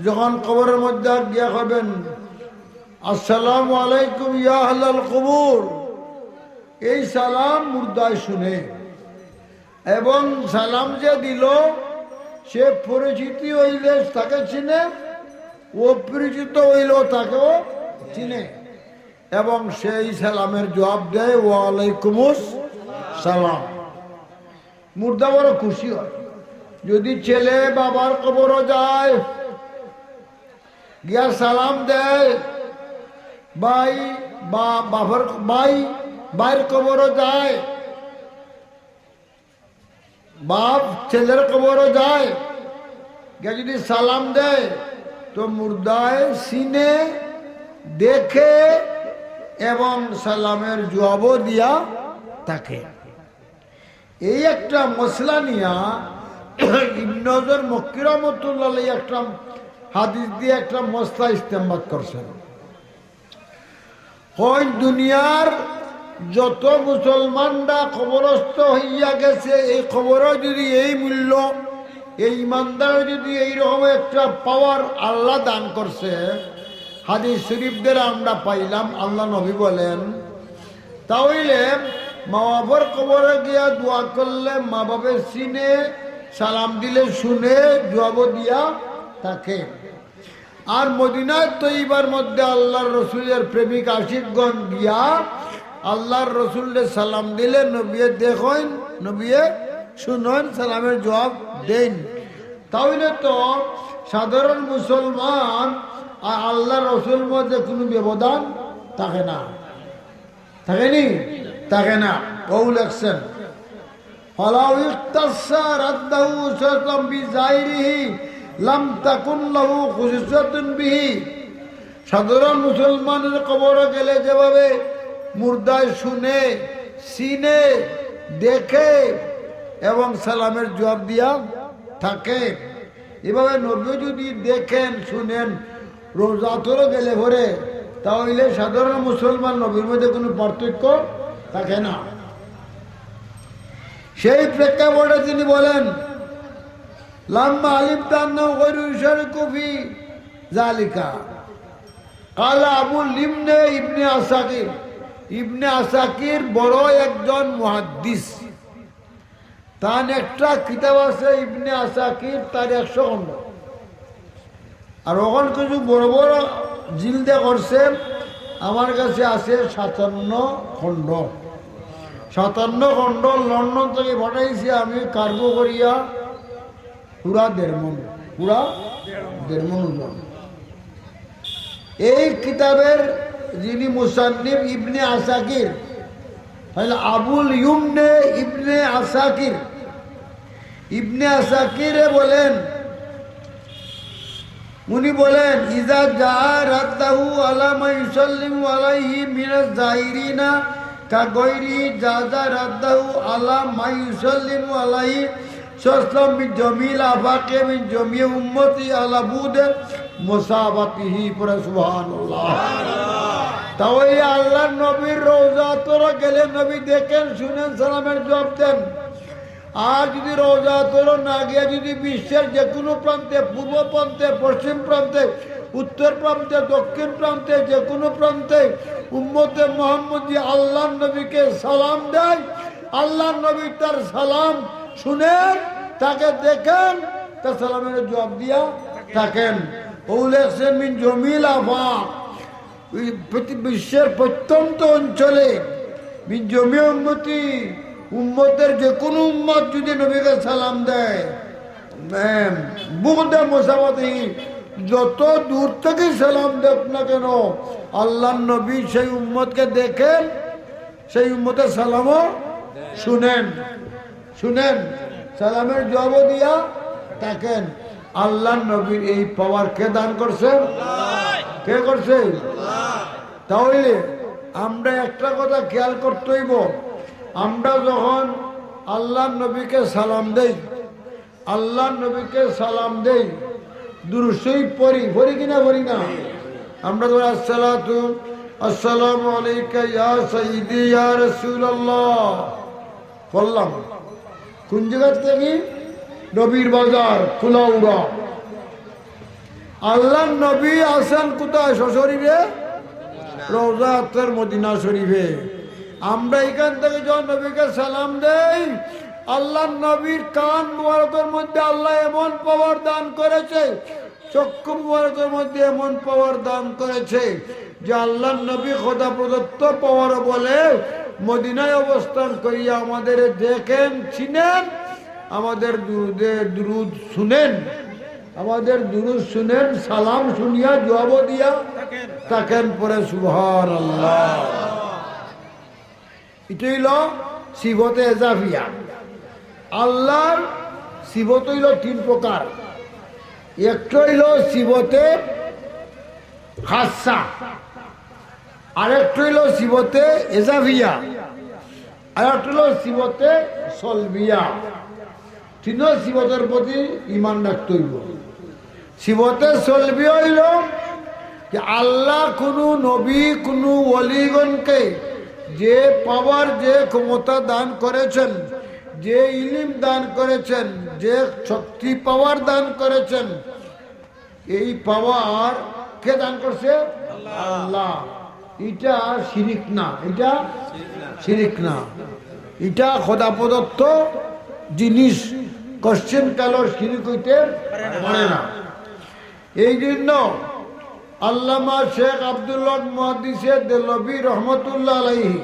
যখন কবরের মধ্যে গিয়া কইবেন, "আসসালামু আলাইকুম ইয়া আহলাল কবুর", এই সালাম মুর্দায় শুনে, এবং সালাম যে দিল, সে পরিচিতি হইলে তাকে চিনে, অপরিচিত হইলেও তাকেও চিনে, এবং সেই সালামের জবাব দেয়, "ওয়ালাইকুমুস সালাম।" মুর্দা বড় খুশি হয়। যদি ছেলে বাবার কবরো যায়, গিয়া সালাম দেয়, ভাই বা বাবার ভাই, ভাইর কবরো যায়, বাপ ছেলের কবরো যায়, গিয়া যদি সালাম দেয়, তো মুর্দায় চিনে, দেখে এবং সালামের জবাবও দিয়া থাকে। এই একটা মসলা নিয়া ইবনে হজর মক্কি রহমতুল্লাহ আলাইহি একটা হাদিস দিয়া একটা মসলা ইস্তেমবাদ করছেন। কইন দুনিয়ার যত মুসলমানরা কবরস্থ হইয়া গেছে, এই কবরো যদি এই মূল্য, এই ইমানদার যদি এই রকম একটা পাওয়ার আল্লাহ দান করছে, হাদিস শরীফ দ্বারা আমরা পাইলাম, আল্লাহ নবী বলেন, তা হইলে মা বাবার কবরে গিয়া দোয়া করলে মা বাবার চিনে, সালাম দিলে শুনে, জবাবও দিয়া থাকে। আর মদিনার তৈবার মধ্যে আল্লাহর রসুলের প্রেমিক আশিকগণ গিয়া আল্লাহর রসুলরে সালাম দিলে নবিয়ে দেখইন, নবিয়ে শুনইন, সালামের জবাব দেইন। তাইলে তো সাধারণ মুসলমান আর আল্লার রসুলর মধ্যে কুনু ব্যবধান থাকে না, থাকে নি? থাকে না। অউ লেখছেন, فلو اختص رده صلى الله عليه وسلم بزائره لم تكن له خصوصية به। সাধারণ মুসলমানের কবরো গেলে যেভাবে মুর্দায় শুনে, চিনে, দেখে এবং সালামের জবাব দিয়া থাকে, এভাবে নবীও যদি দেখেন, শুনেন, রওজা আতহারো গেলে পরে, তাইলে সাধারণ মুসলমান নবীর মধ্যে কুনু পার্থক্য থাকে না। সেই প্রেক্ষাপটে তিনি বলেন, لما علمت أنه غير يشارك في ذلك قال أبو اليمن ابن عساكر। ইবনে আসাকির বড় একজন মুহাদ্দিস, তান একটা কিতাব আছে ইবনে আসাকির, তার একশো খণ্ড। আর অখন কিছু বড় বড় জিলদে করছে, আমার কাছে আছে সাতান্ন খণ্ড। সাতান্ন খণ্ড লন্ডন থাকি পাঠাইছি আমি কার্গো করিয়া, পুরা দেড় মণ, পুরা দেড় মণ ওজন। এই কিতাবের যিনি মুসান্নিফ ইবনে আসাকির, তাইলে আবুল ইমনে ইবনে আসাকির, ইবনে আসাকিরে বলেন, উনি বলেন, إذا جاز رده على من يسلم عليه من الزائرين كغيره جاز رده على من يسلم عليه صلى الله عليه وسلم من جميع الآفاق من جميع أمته على بعد مسافته। পড়ে সুবহানাল্লাহ। তাইলে আল্লার নবীর রওজা আতহারো গেলে নবী দেখেন, শুনেন, সালামের জবাব দেন। আর যদি রওজা আতহারো না গিয়া যদি বিশ্বের যেকুনু প্রান্তে, পূর্ব প্রান্তে, পশ্চিম প্রান্তে, উত্তর প্রান্তে, দক্ষিণ প্রান্তে, যেকুনু প্রান্তে উম্মতে মুহাম্মদী আল্লার নবীকে সালাম দেয়, আল্লার নবী তার সালাম শুনেন, তাকে দেখেন, তার সালামের জবাব দিয়া থাকেন। অউ লেখছে من جميع الآفاق, ওই পৃথি-, বিশ্বের প্রত্যন্ত অঞ্চলে, من جميع أمته, উম্মতের যেকুনু উম্মত যদি নবীকে সালাম দেয়, এম, بعد مسافته, যত দূর থাকি সালাম দেখ না কেন, আল্লার নবী সেই উম্মতকে দেখেন, সেই উম্মতের সালামও শুনেন, শুনেন, সালামের জবাবও দিয়া থাকেন। আল্লার নবীর এই পাওয়ার কে দান করছে? কে করছে? তাইলে আমরা একটা কথা খেয়াল করতে অইবো, আমরা যখন আল্লার নবীকে সালাম দেই, আল্লার নবীকে সালাম দেই, দুরূদ শরীফ পড়ি, পড়ি কি না পড়ি না? আমরা তো الصلاة والسلام عليك يا سيدي يا رسول الله পড়লাম। কুন জাগাত থাকি? নবীর বাজার, কুলাউড়া। আল্লার নবী আছেন কুথায়? সশরীরে রওজা আতহার মদিনা শরীফে। আমরা ইখান থাকি যখন নবীকে সালাম দেই, আল্লার নবীর কান মুবারকর মধ্যে আল্লায় এমন পাওয়ার দান করেছে, চক্ষু মুবারকর মধ্যে এমন পাওয়ার দান করেছে যে আল্লার নবী খোদা প্রদত্ত পাওয়ার বলে মদিনায় অবস্থান করিয়া আমাদের দেখেন, চিনেন, আমাদের দুরূদে দুরূদ শুনেন, আমাদের দুরূদ শুনেন, সালাম শুনিয়া জবাবও দিয়া থাকেন। পড়ে সুবহানাল্লাহ। ইটা অইলো সিফতে এজাফিয়া। আল্লার সিফত অইলো তিন প্রকার। একটা অইলো সিফতে খাসসা, আরেকটা অইলো সিফতে এজাফিয়া, আরেকটা অইলো সিফতে সলবিয়া। তিনও সিফতর প্রতি ঈমান রাখতে অইবো। সিফতে সলবি অইলো যে আল্লাহ কুনু নবী, কুনু ওলিগণকে যে পাওয়ার, যে ক্ষমতা দান করেছেন, যে ইলিম দান করেছেন, যে শক্তি পাওয়ার দান করেছেন, এই পাওয়ার কে দান করছে? আল্লাহ। ইটা শিরিক না, ইটা শিরিক না, ইটা খোদা প্রদত্ত জিনিস, কোশ্চেন কালো শিরিক অইতে পারে না। এই জন্য আল্লামা শেখ আব্দুল হক মুহাদ্দিসে দেহলভী রহমতুল্লাহ আলাইহি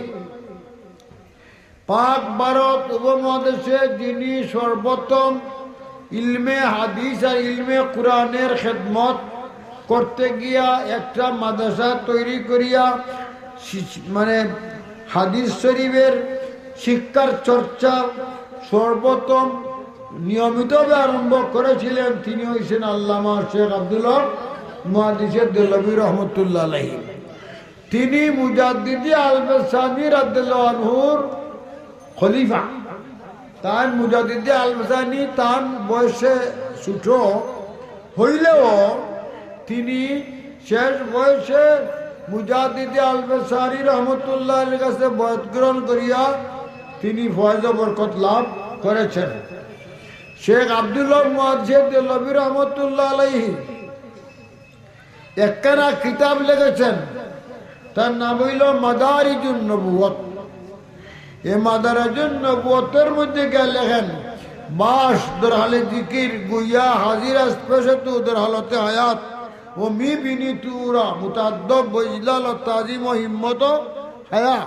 পাক ভারত উপমহাদেশে যিনি সর্বপ্রথম ইলমে হাদিস আর ইলমে কোরআনের খেদমত করতে গিয়া একটা মাদ্রাসা তৈরি করিয়া শি-, মানে হাদিস শরীফের শিক্ষার চর্চা সর্বপ্রথম নিয়মিতভাবে আরম্ভ করেছিলেন, তিনি হইছেন আল্লামা শেখ আব্দুল হক মুহাদ্দিসে দেহলভী রহমতুল্লাহ আলাইহি। তিনি মুজাদ্দিদে আলফেসানি রাদিয়াল্লাহু আনহুর খলিফা। তান মুজাদ্দিদে আলফেসানি তান বয়সে ছোট হইলেও তিনি শেষ বয়সে মুজাদ্দিদে আলফেসানি রহমতুল্লাহ আলাইহির কাছে বয়াত গ্রহণ করিয়া তিনি ফয়েজ ও বরকত লাভ করেছেন। শেখ আব্দুল হক মুহাদ্দিসে দেহলভী রহমতুল্লাহ আলাইহি একখানা কিতাব লিখেছেন, তার নাম হইল মাদারিজুন নবুয়ত। এই মাদারিজুন নবুয়তের মধ্যে গিয়া লেখেন, বাশ দরহালে জিকির গুইয়া হাজির আজ পেশে তু দরহালতে হায়াত ও মি বিনি তুরা মুতাদ্দব বইজলাল ও তাজিম ও হিম্মত হায়া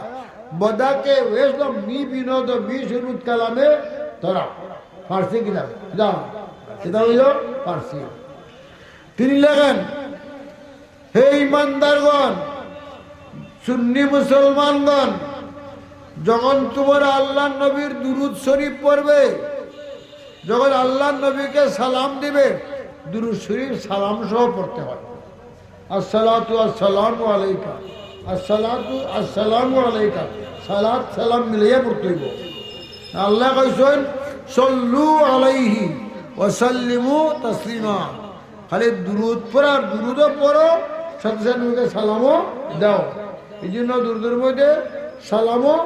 বদাকে ওয়েসলাম মি বিনোদ মি শুরুত কালামে তোরা। ফার্সি কিতাব, যাও, কিতাব হইল ফার্সি। তিনি লেখেন, হে ইমানদারগণ, সুন্নি মুসলমানগণ, যখন তোমরা আল্লাহর নবীর দুরূদ শরীফ পড়বে, যখন আল্লাহর নবীকে সালাম দিবে, দুরূদ শরীফ সালাম সহ পড়তে হয়। আসসালাতু আসসালামু আলাইকা, আসসালাতু আসসালামু আলাইকা, সালাত সালাম মিলাইয়া পড়তে হইব। আল্লাহ কইছেন, "সল্লু আলাইহি ওয়া সাল্লিমু তাসলিমা।" খালি দুরূদ পড়ার, দুরূদও পড়ো, সাথে সাথে নবীকে সালামও দাও। এই জন্য দুরূদের মধ্যে সালামও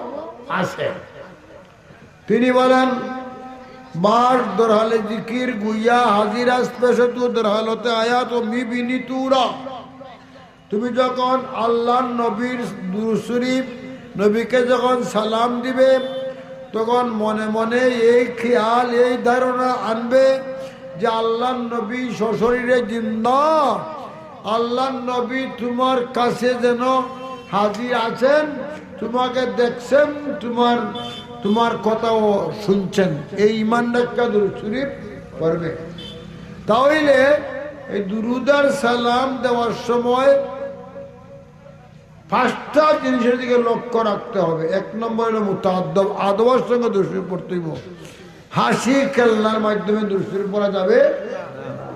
আছে। তিনি বলেন, বাশ দরহালে জিকির গুইয়া হাজির আজ পেশে তু দরহালতে হায়াত ও মি বিনি তুরা। তুমি যখন আল্লাহর নবীর দুরূদ শরীফ, নবীকে যখন সালাম দিবে, তখন মনে মনে এই খেয়াল, এই ধারণা আনবে যে আল্লাহর নবী সশরীরে জিন্দা, আল্লাহর নবী তোমার কাছে যেন হাজির আছেন, তোমাকে দেখছেন, তোমার, তোমার কথাও শুনছেন। এই ইমান রাখিয়া দুরূদ শরীফ পড়বে। তাহলে এই দুরূদ আর সালাম দেওয়ার সময় পাঁচটা জিনিসের দিকে লক্ষ্য রাখতে হবে। এক নম্বর হলো মুতাআদ্দব, আদবের সঙ্গে দুরূদ শরীফ পড়তে হইব। হাসি খেলনার মাধ্যমে দুরূদ শরীফ পড়া যাবে না।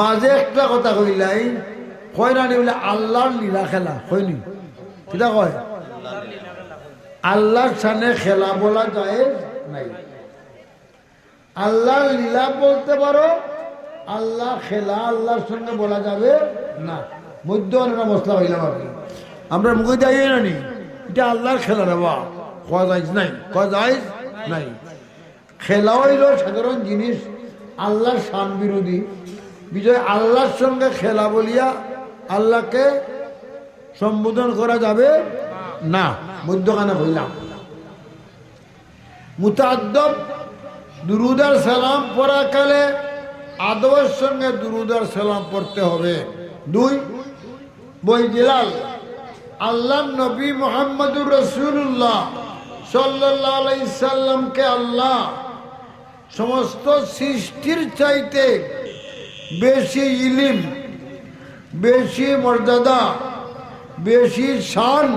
মাঝে একটা কথা কইলাই, কয় না নি বলে আল্লাহর লীলা খেলা, কয়নি? কিতা কয়? আল্লাহর সামনে খেলা বলা জায়েজ নাই। আল্লাহর লীলা বলতে পারো, আল্লাহর খেলা আল্লাহর সঙ্গে বলা যাবে না। মধ্যে অনেকটা মশলা হইলাম আর কি। আমরা মুখে যাই না নি, এটা আল্লাহর খেলা রে বা, কওয়া জায়েজ নাই, কওয়া জায়েজ নাই। খেলা হইল সাধারণ জিনিস, আল্লাহর শান বিরোধী বিষয়। আল্লাহর সঙ্গে খেলা বলিয়া আল্লাহকে সম্বোধন করা যাবে না, মধ্যখানে হইলাম। মুতাআদ্দব দুরূদ আর সালাম পড়াকালে আদবের সঙ্গে দুরূদ আর সালাম পড়তে হবে। দুই, বইজলাল, আল্লাহর নবী মুহাম্মদুর রাসূলুল্লাহ সাল্লাল্লাহু আলাইহি সাল্লামকে আল্লাহ সমস্ত সৃষ্টির চাইতে বেশি ইলিম, বেশি মর্যাদা, বেশি শান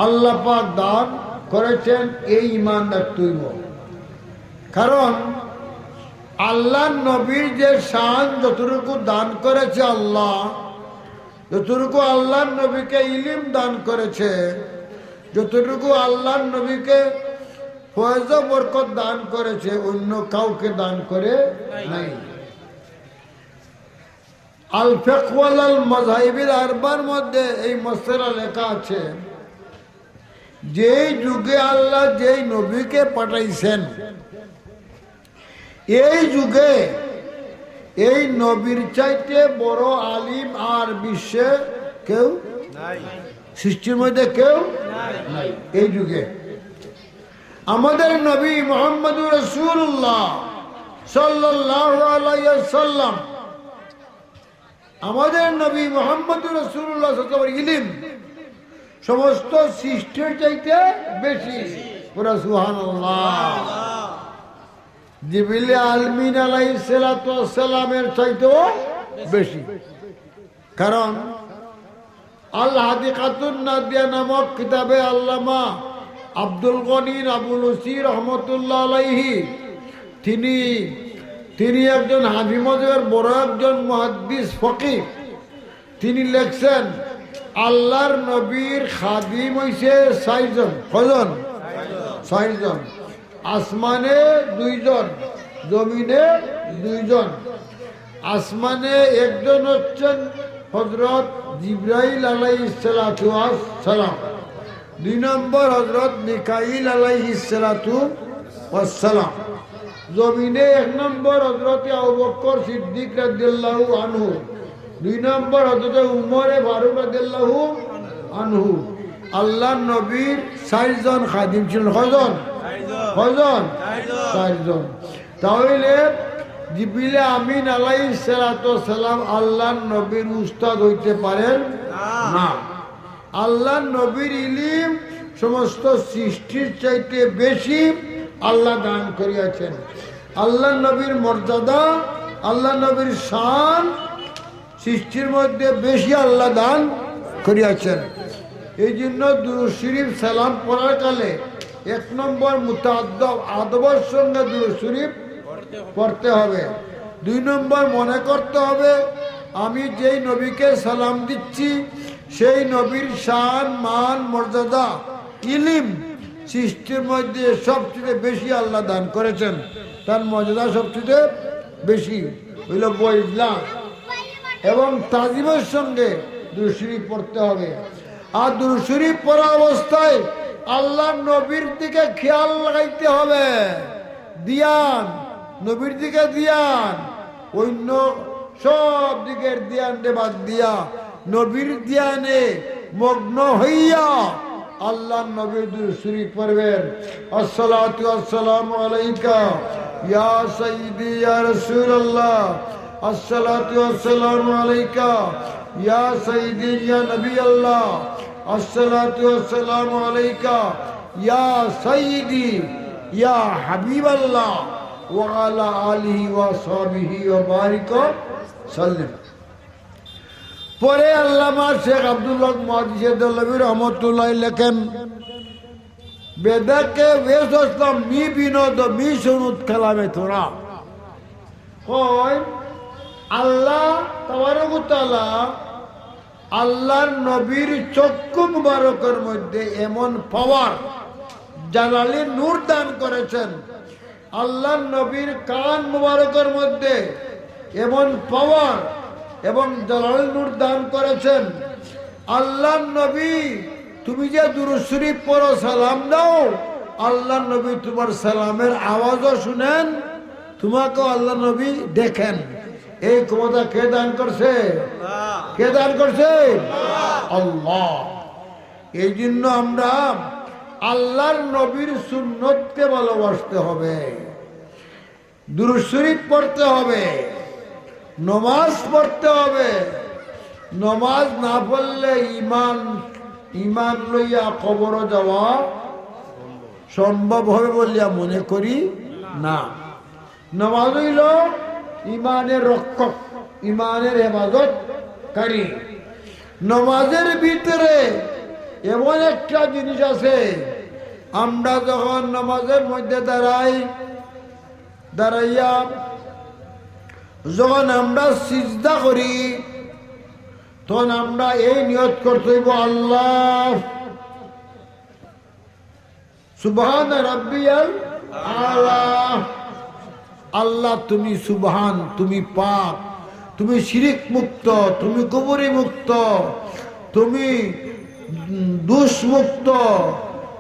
আল্লাহ পাক দান করেছেন, এই ইমান রাখতে হইব। কারণ আল্লাহর নবীর যে শান, যতটুকু দান করেছে আল্লাহ, যতটুকু আল্লাহর নবীকে ইলিম দান করেছে, যতটুকু আল্লাহর নবীকে ফয়েজ ও বরকত দান করেছে, অন্য কাউকে দান করে নাই। আল ফিকহু আলাল মাযাহিবিল আরবার মধ্যে এই মাসআলা লেখা আছে, যেই যুগে আল্লাহ যেই নবীকে পাঠাইছেন, এই যুগে এই নবীর চাইতে বড় আলিম আর বিশ্বে কেউ নাই। সৃষ্টির মধ্যে কেউ নাই। নাই এই যুগে। আমাদের নবী মুহাম্মদুর রাসূলুল্লাহ সাল্লাল্লাহু আলাইহি ওয়াসাল্লাম, আমাদের নবী মুহাম্মদুর রাসূলুল্লাহ সাল্লাল্লাহু আলাইহি ওয়াসাল্লামের ইলিম সমস্ত সৃষ্টির চাইতে বেশি। পুরা সুবহানাল্লাহ। জিবরিল আমিন আলাইহিস সালাতু ওয়াস সালামের চাইতেও বেশি। কারণ আল হাদিকাতুন নাদিয়া নামক কিতাবে আল্লামা আব্দুল গনি নাবুলুসি রহমতুল্লাহ আলাইহি, তিনি, তিনি একজন হানাফি মজহবের বড় একজন মুহাদ্দিস ফকিহ। তিনি লেখছেন, আল্লাহর নবীর খাদিম হইছে চাইরজন। কয়জন? চাইরজন। আসমানে দুইজন, জমিনে দুইজন। আসমানে একজন হচ্ছেন হযরত জিব্রাইল আলাইহিস সালাতু ওয়াস সালাম, দুই নম্বর হযরত মিকাইল আলাইহিস সালাতু ওয়াস সালাম। জমিনে এক নম্বর হযরতে আবু বকর সিদ্দিক রাদিয়াল্লাহু আনহু, দুই নম্বর হযরতে উমরে ফারুক রাদিয়াল্লাহু আনহু। আল্লাহর নবীর চাইরজন খাদিম ছিলেন। কয়জন? কয়জন? চাইরজন। তাহলে জিবরিল আমিন আলাইহিস সালাতু ওয়াস সালাম আল্লাহর নবীর উস্তাদ হইতে পারেন না। আল্লাহর নবীর ইলিম সমস্ত সৃষ্টির চাইতে বেশি আল্লাহ দান করিয়াছেন। আল্লাহর নবীর মর্যাদা, আল্লাহর নবীর শান সৃষ্টির মধ্যে বেশি আল্লাহ দান করিয়াছেন। এই জন্য দুরূদ শরীফ সালাম পড়ার কালে এক নম্বর মুতাআদ্দব, আদবের সঙ্গে দুরূদ শরীফ পড়তে হবে। দুই নম্বর মনে করতে হবে, আমি যেই নবীকে সালাম দিচ্ছি, সেই নবীর শান, মান, মর্যাদা, ইলিম সৃষ্টির মধ্যে সবচেয়ে বেশি আল্লাহ দান করেছেন, তার মর্যাদা সবচেয়ে বেশি। হইল বুঝলাম। এবং তাজিমের সঙ্গে দুরূদ শরীফ পড়তে হবে। আর দুরূদ শরীফ পড়া অবস্থায় আল্লাহর নবীর দিকে খেয়াল লাগাইতে হবে। ধিয়ান, নবীর দিকে ধিয়ান, অন্য সব দিকের ধিয়ানরে বাদ দিয়া নবীর ধিয়ানে মগ্ন হইয়া আল্লাহর নবীর দুরূদ শরীফ পড়বেন। আসসালাতু ওয়াসসালামু আলাইকা ইয়া সাইয়্যিদি ইয়া রাসূলুল্লাহ। আসসালাতু ওয়াসসালামু আলাইকা ইয়া সাইয়্যিদি ইয়া নবী আল্লাহ। আসসালাতু ওয়াসসালামু আলাইকা ইয়া সাইয়্যিদি ইয়া হাবিবাল্লাহ ওয়া আলা আলিহি ওয়া সাহবিহি ওয়া বারিক ওয়া সাল্লিম। পরে আল্লামা শেখ আব্দুল হক মুহাদ্দিসে দেহলভী রহমতুল্লাহ লেখেন, বেদাকে বেসস্তাম মি বিনোদ মি শুনুত কালামে তোরা। কয়, আল্লাহ তাবারক ওয়া তাআলা আল্লাহর নবীর চক্ষু মুবারকের মধ্যে এমন পাওয়ার, জালালি নূর দান করেছেন, আল্লাহর নবীর কান মুবারকের মধ্যে এমন পাওয়ার এবং জালালি নূর দান করেছেন। আল্লাহর নবী, তুমি যে দুরূদ শরীফ পড়ো, সালাম দাও, আল্লাহর নবী তোমার সালামের আওয়াজও শুনেন, তোমাকেও আল্লাহর নবী দেখেন। এই ক্ষমতা কে দান করছে? কে দান করছে? আল্লাহ। এই জন্য আমরা আল্লাহর নবীর সুন্নতকে ভালোবাসতে হবে, দুরূদ শরীফ পড়তে হবে, নমাজ পড়তে হবে। নমাজ না পড়লে ইমান, ইমান লইয়া কবরো যাওয়া সম্ভব হবে বলিয়া মনে করি না। নমাজ হইল ইমানের রক্ষক, ইমানের হেফাজতকারী। নমাজের ভিতরে এমন একটা জিনিস আছে, আমরা যখন নমাজের মধ্যে দাঁড়াই, দাঁড়াইয়া যখন আমরা সিজদা করি, তখন আমরা এই নিয়ত করতে হইব, আল্লাহ সুবহান রাব্বিয়াল আলা। আল্লাহ, তুমি সুবহান, তুমি পাক, তুমি শিরিক মুক্ত, তুমি কুফরি মুক্ত, তুমি, উম, দোষ মুক্ত,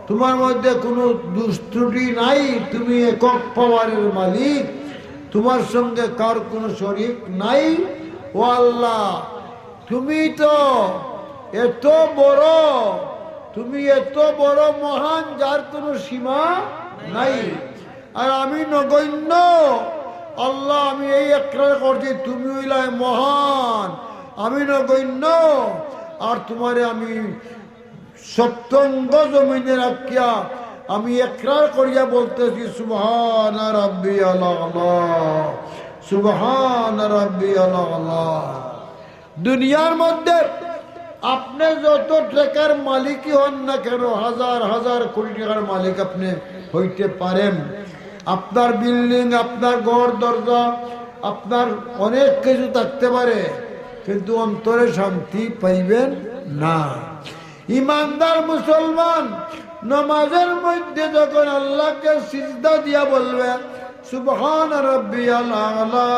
তোমার মধ্যে কোনো দোষ ত্রুটি নাই, তুমি একক পাওয়ারের মালিক, তোমার সঙ্গে কার কোনো শরিক নাই। ও আল্লাহ, তুমি তো এত বড়, তুমি এত বড় মহান, যার কোনো সীমা নাই। আর আমি নগণ্য। আল্লাহ, আমি এই একরার করছি, তুমি হইলায় মহান, আমি নগণ্য, আর তোমারে আমি সপ্তঙ্গ জমিনে রাখিয়া আমি একরার করিয়া বলতেছি, সুবহান রাব্বিয়াল আলা, সুবহান রাব্বিয়াল আলা। দুনিয়ার মধ্যে আপনি যত টাকার মালিকই হন না কেন, হাজার হাজার কোটি টাকার মালিক আপনি হইতে পারেন, আপনার বিল্ডিং, আপনার ঘর দরজা, আপনার অনেক কিছু থাকতে পারে, কিন্তু অন্তরে শান্তি পাইবেন না। ইমানদার মুসলমান নমাজের মধ্যে যখন আল্লাহকে সিজদা দিয়া বলবে, সুবহান রাব্বিয়াল আলা,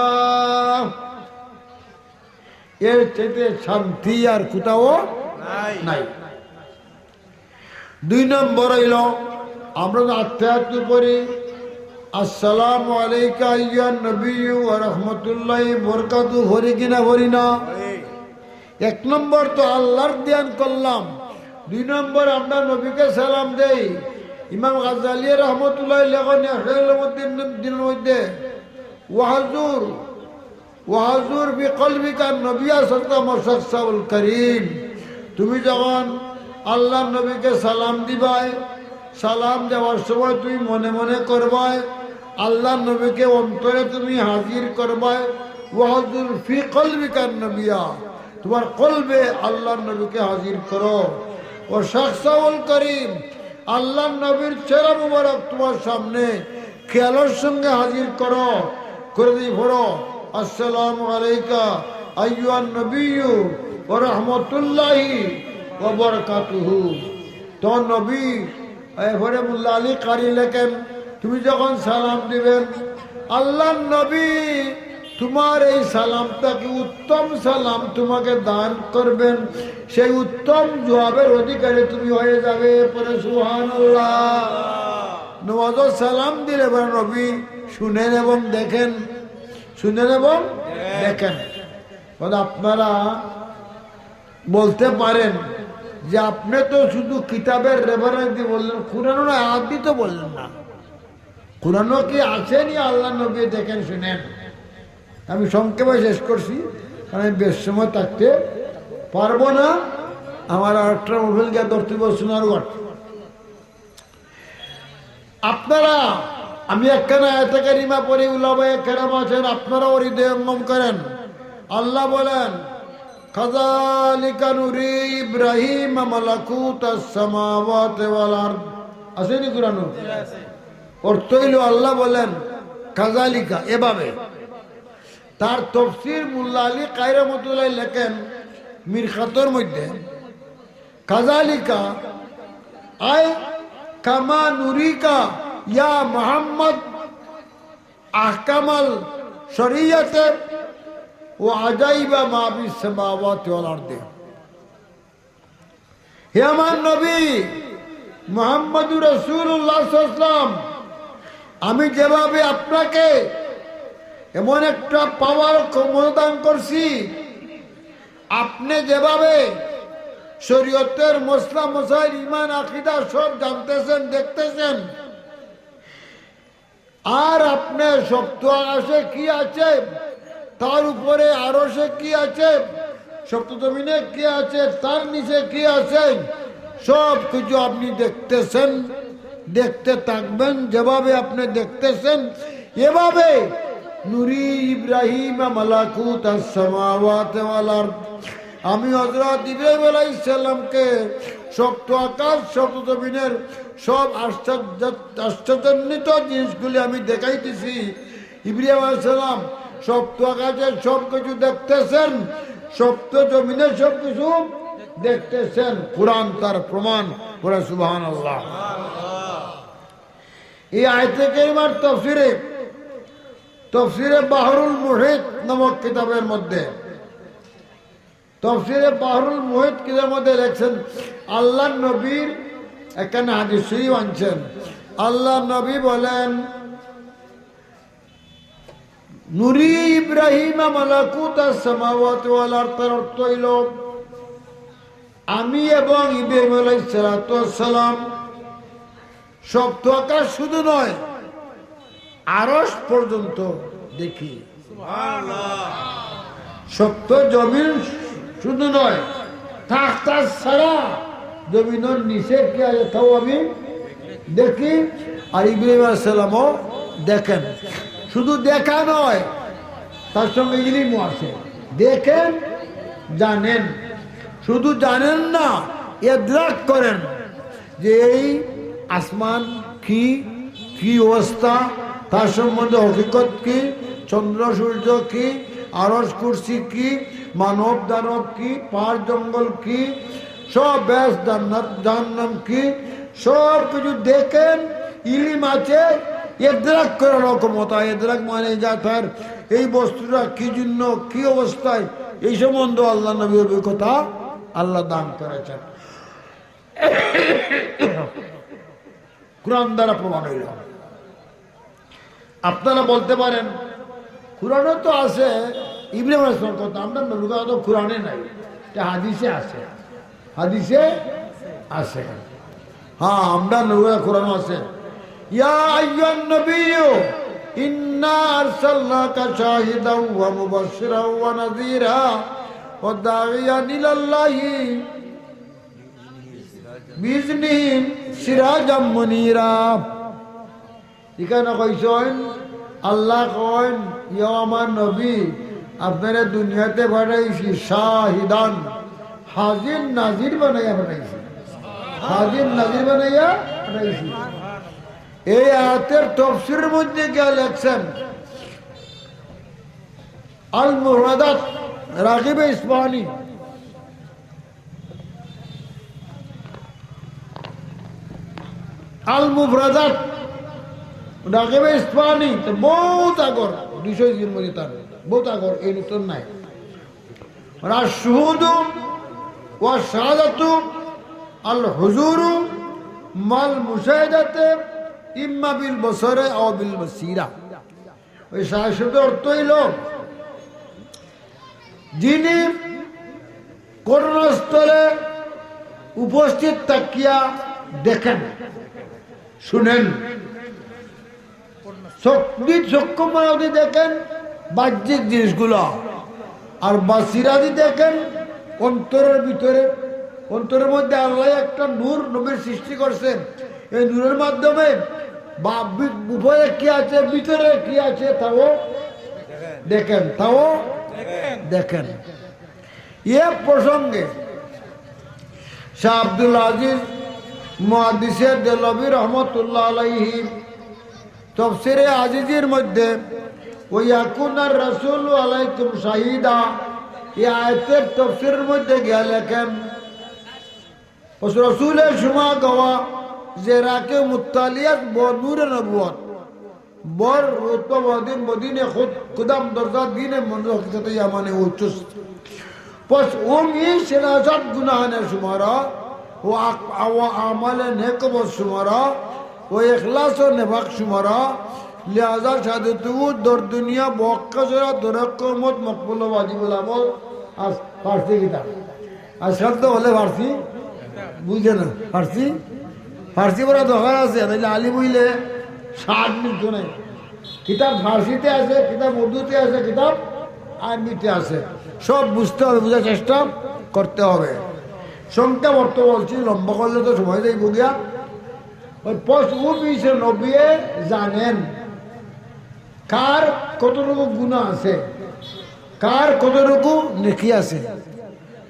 এর চাইতে শান্তি আর কোথাও নাই। দুই নম্বর হইল, আমরা তো আত্তাহিয়াতু পড়ি, আসসালামু আলাইকা আইয়ুহান নবিয়্যু ওয়া রাহমাতুল্লাহি ওয়া বারাকাতুহু, পড়ি কি না পড়ি না? এক নম্বর তো আল্লাহর ধ্যান করলাম, দুই নম্বর আমরা নবীকে সালাম দেই। ইমাম গাজ্জালী রহমতুল্লাহ লেখেন ইহয়া উলুমুদ্দিন দিনের মধ্যে, ওয়াহজুর ওয়াহজুর বি কলবিকা নবিয়া সাল্লাল্লাহু আলাইহি ওয়াসাল্লাম শাখসাহুল করিম। তুমি যখন আল্লাহর নবীকে সালাম দিবায়, সালাম দেওয়ার সময় তুমি মনে মনে করবায়, আল্লাহর নবীকে অন্তরে তুমি হাজির করবায়। ওয়াহজুর ফি কলবিকা নবিয়া, তোমার কলবে আল্লাহর নবীকে হাজির করো। ও শাখসাহুল করিম, আল্লাহর নবীর চেহারা মুবারক তোমার সামনে খেয়ালের সঙ্গে হাজির করো, করে দিয়ে পড়ো, আসসালামু আলাইকা আইয়ুহান নবিয়্যু ওয়া রাহমাতুল্লাহি ওয়া বারাকাতুহু। তো নবী, এরপরে মোল্লা আলী কারি লেখেন, তুমি যখন সালাম দিবেন, আল্লাহর নবী তোমার এই সালামটাকে উত্তম সালাম তোমাকে দান করবেন, সেই উত্তম জবাবের অধিকারী তুমি হয়ে যাবে। পড়ে সুবহানাল্লাহ। নমাজর সালাম দিলে পরে নবী শুনেন এবং দেখেন, শুনেন এবং দেখেন। বলে, আপনারা বলতে পারেন যে আপনি তো শুধু কিতাবের রেফারেন্স দিয়ে বললেন, কোরআনের আয়াত দিয়ে তো বললেন না। কোরআনও কি আছে নি আল্লাহর নবী দেখেন শুনেন? আমি সংক্ষেপে শেষ করছি, কারণ আমি বেশ সময় থাকতে পারবো না। আমার আরেকটা মোবাইল গিয়া ধরতে বলছেন আর ওয়াট। আপনারা, আমি একখানা আয়াতে কারিমা পড়ি, উলামায়ে কেরাম আছেন, আপনারাও হৃদয়ঙ্গম করেন। আল্লাহ বলেন, কাযালিকা নুরি ইব্রাহিমা মালাকুতাস সামাওয়াতি ওয়াল আরদ। আছে নি কোরআনো? অর্থ হইল, আল্লাহ বলেন, কাযালিকা, এভাবে। তার তফসির মোল্লা আলী কারি রহমতুল্লাহ লেখেন মিরকাতর মধ্যে, কাযালিকা, আই কামা নুরিকা ইয়া মুহাম্মদ আহকামাল শরিয়াতে ওয়া আজাইবা মা ফিস সামাওয়াতি ওয়াল আরদে। হে আমার নবী মুহাম্মদুর রাসূলুল্লাহ সাল্লাল্লাহু আলাইহি ওয়াসাল্লাম, আমি যেভাবে আপনাকে এমন একটা পাওয়ার ক্ষমতা দান করছি, আপনি যেভাবে শরীয়তের মসলা মসাইল, ঈমান, আকীদা সব জানতেছেন, দেখতেছেন, আর আপনি সপ্ত আকাশে কি আছে, তার উপরে আরশে কি আছে, সপ্ত জমিনে কি আছে, তার নিচে কি আছে, সব কিছু আপনি দেখতেছেন, দেখতে থাকবেন। যেভাবে আপনি দেখতেছেন, এভাবে নুরি ইব্রাহিম মালাকুতাস সামাওয়াতি ওয়াল আরদ, আমি হযরত ইব্রাহিম আলাইহিস সালামকে সপ্ত আকাশ, সপ্ত জমিনের সব আশ্চর্য, আশ্চর্যান্বিত জিনিসগুলি আমি দেখাইতেছি। ইব্রাহিম আলাইহিস সালাম সপ্ত আকাশের সব কিছু দেখতেছেন, সপ্ত জমিনের সব কিছু দেখতেছেন। কোরআন তার প্রমাণ। পড়ে সুবহানাল্লাহ। এই আয়াতে কারিমার তফসিরে, তফসিরে বাহরুল মুহিত নামক কিতাবের মধ্যে, তফসিরে বাহরুল মুহিত কিতাবের মধ্যে লেখছেন, আল্লাহর নবীর একখানা হাদিস শরীফ আনছেন। আল্লাহর নবী বলেন, নুরি ইব্রাহিমা মালাকুতাস সামাওয়াতি ওয়াল আরদ, তার অর্থ হইল, আমি এবং ইব্রাহিম আলাইহিস সালাতু ওয়াস সালাম সপ্ত আকাশ শুধু নয়, আরশ পর্যন্ত দেখি। সপ্ত জমিন শুধু নয়, তাখতা ছাড়া জমিনর নিচে কি আছে তাও আমি দেখি। আর ইব্রাহিম আলাইহিস সালামও দেখেন। শুধু দেখা নয়, তার সঙ্গে ইলমও আছে। দেখেন, জানেন, শুধু জানেন না, এদরাক করেন যে এই আসমান কি, কি অবস্থা, তার সম্বন্ধে হকিকত কি, চন্দ্র সূর্য কি, আরশ কুরসি কি, মানব দানব কি, পাহাড় জঙ্গল কি, সব বেহেশত জান্নাত জাহান্নাম কি, সব কিছু দেখেন, ইলিম আছে, এদরাক করার ক্ষমতা। এদরাক মানে যা তার এই বস্তুটা কি জন্য, কি অবস্থায়, এই সম্বন্ধে আল্লাহ নবী অভিজ্ঞতা আল্লাহ দান করেছেন। কোরআন দ্বারা প্রমাণ হইল। আপনারা বলতে পারেন, কোরআনে তো আছে ইব্রাহিম আলাইহিস সালামের কথা, আমরার নবীর কথা তো কোরআনে নাই, এটা হাদিসে আছে, হাদিসে আছে। হ্যাঁ, আমরার নবীর কথা কোরআনে আছে। ইয়া আইয়ুহান নাবিয়্যু ইন্না আরসালনাকা শাহিদাও ওয়া মুবাশশিরাও ওয়া নাযীরা ওয়া দাঈয়ান ইলাল্লাহি বিইজনিহি সিরাজাম মুনীরা। ইখানো কইছইন, আল্লায় কইন, "ইয়ো আমার নবী, আপনারে দুনিয়াতে পাঠাইছি শাহিদান, হাজির নাজির বানাইয়া পাঠাইছি, হাজির নাজির বানাইয়া পাঠাইছি।" এই আয়াতের তফসিরের মধ্যে গিয়া লেখছেন আল মুফরাদাত রাগিবে ইসফাহানি, আল মুফরাদাত রাগিবে ইসফাহানি, তো বহুত আগর, দুইশো ইসির মধ্যে তার বহুত আগর, এই নতুন নাই। আর শুহুদু ওয়া শাহাদাতু আল হুজুরু মাল মুশাহাদাতে ইম্মা বিল বসরে আও বিল বসিরা। ওই শাহাদাতের অর্থ হইল, যিনি ঘটনাস্থলে উপস্থিত থাকিয়া দেখেন, শুনেন, চক্ষু, চক্ষু মারফতে দেখেন বাহ্যিক জিনিসগুলো, আর বাসিরাদি দেখেন অন্তরের ভিতরে। অন্তরের মধ্যে আল্লাহ একটা নূর নবীর সৃষ্টি করছেন, এই নূরের মাধ্যমে বা বি-, উপরে কি আছে, ভিতরে কি আছে, তাও দেখেন, তাও দেখেন। এ প্রসঙ্গে শাহ আব্দুল আজিজ মুহাদ্দিসে দেহলভী রহমতুল্লাহ আলাইহি তফসিরে আজিজের মধ্যে "ওয়া ইয়াকুনার রাসূলু আলাইকুম শাহিদা", এই আয়াতের তফসিরের মধ্যে গিয়া লেখেন, "ওয়াস রাসূলের সময় গওয়া যে রাকে মুত্তালিয়াত ব নূরে নবুয়ত, বর রুতবা বদিন বদিনে খুদ কুদাম দরজা দিনে মনজুর হকিকতে ইয়ামানে উচ্চুস।" پس او می شناسد گناہان شمارا و اق-، و اعمال نیک و بد شمارا و اخلاص و نفاق شمارا، لہذا شہادت او در دنیا بحق شرا در قیامت مقبول و واجب العمل است۔ ফার্সি কিতাব। আজকাল তো হলে ফার্সি বুঝে না। ফার্সি, ফার্সি পড়া দরকার আছে, তাইলে আলিম হইলে স্বাদ মিলতো নাই। কিতাব ফার্সিতে আছে, কিতাব উর্দুতে আছে, কিতাব আরবিতে আছে। সব বুঝতে হবে, বুঝার চেষ্টা করতে হবে। সংক্ষেপ অর্থ বলছি, লম্বা করলে তো সময় যাইব গিয়া। ওই পশ ও পিছে নবিয়ে জানেন কার কতটুকু গুনাহ আছে, কার কতটুকু নেকি আছে।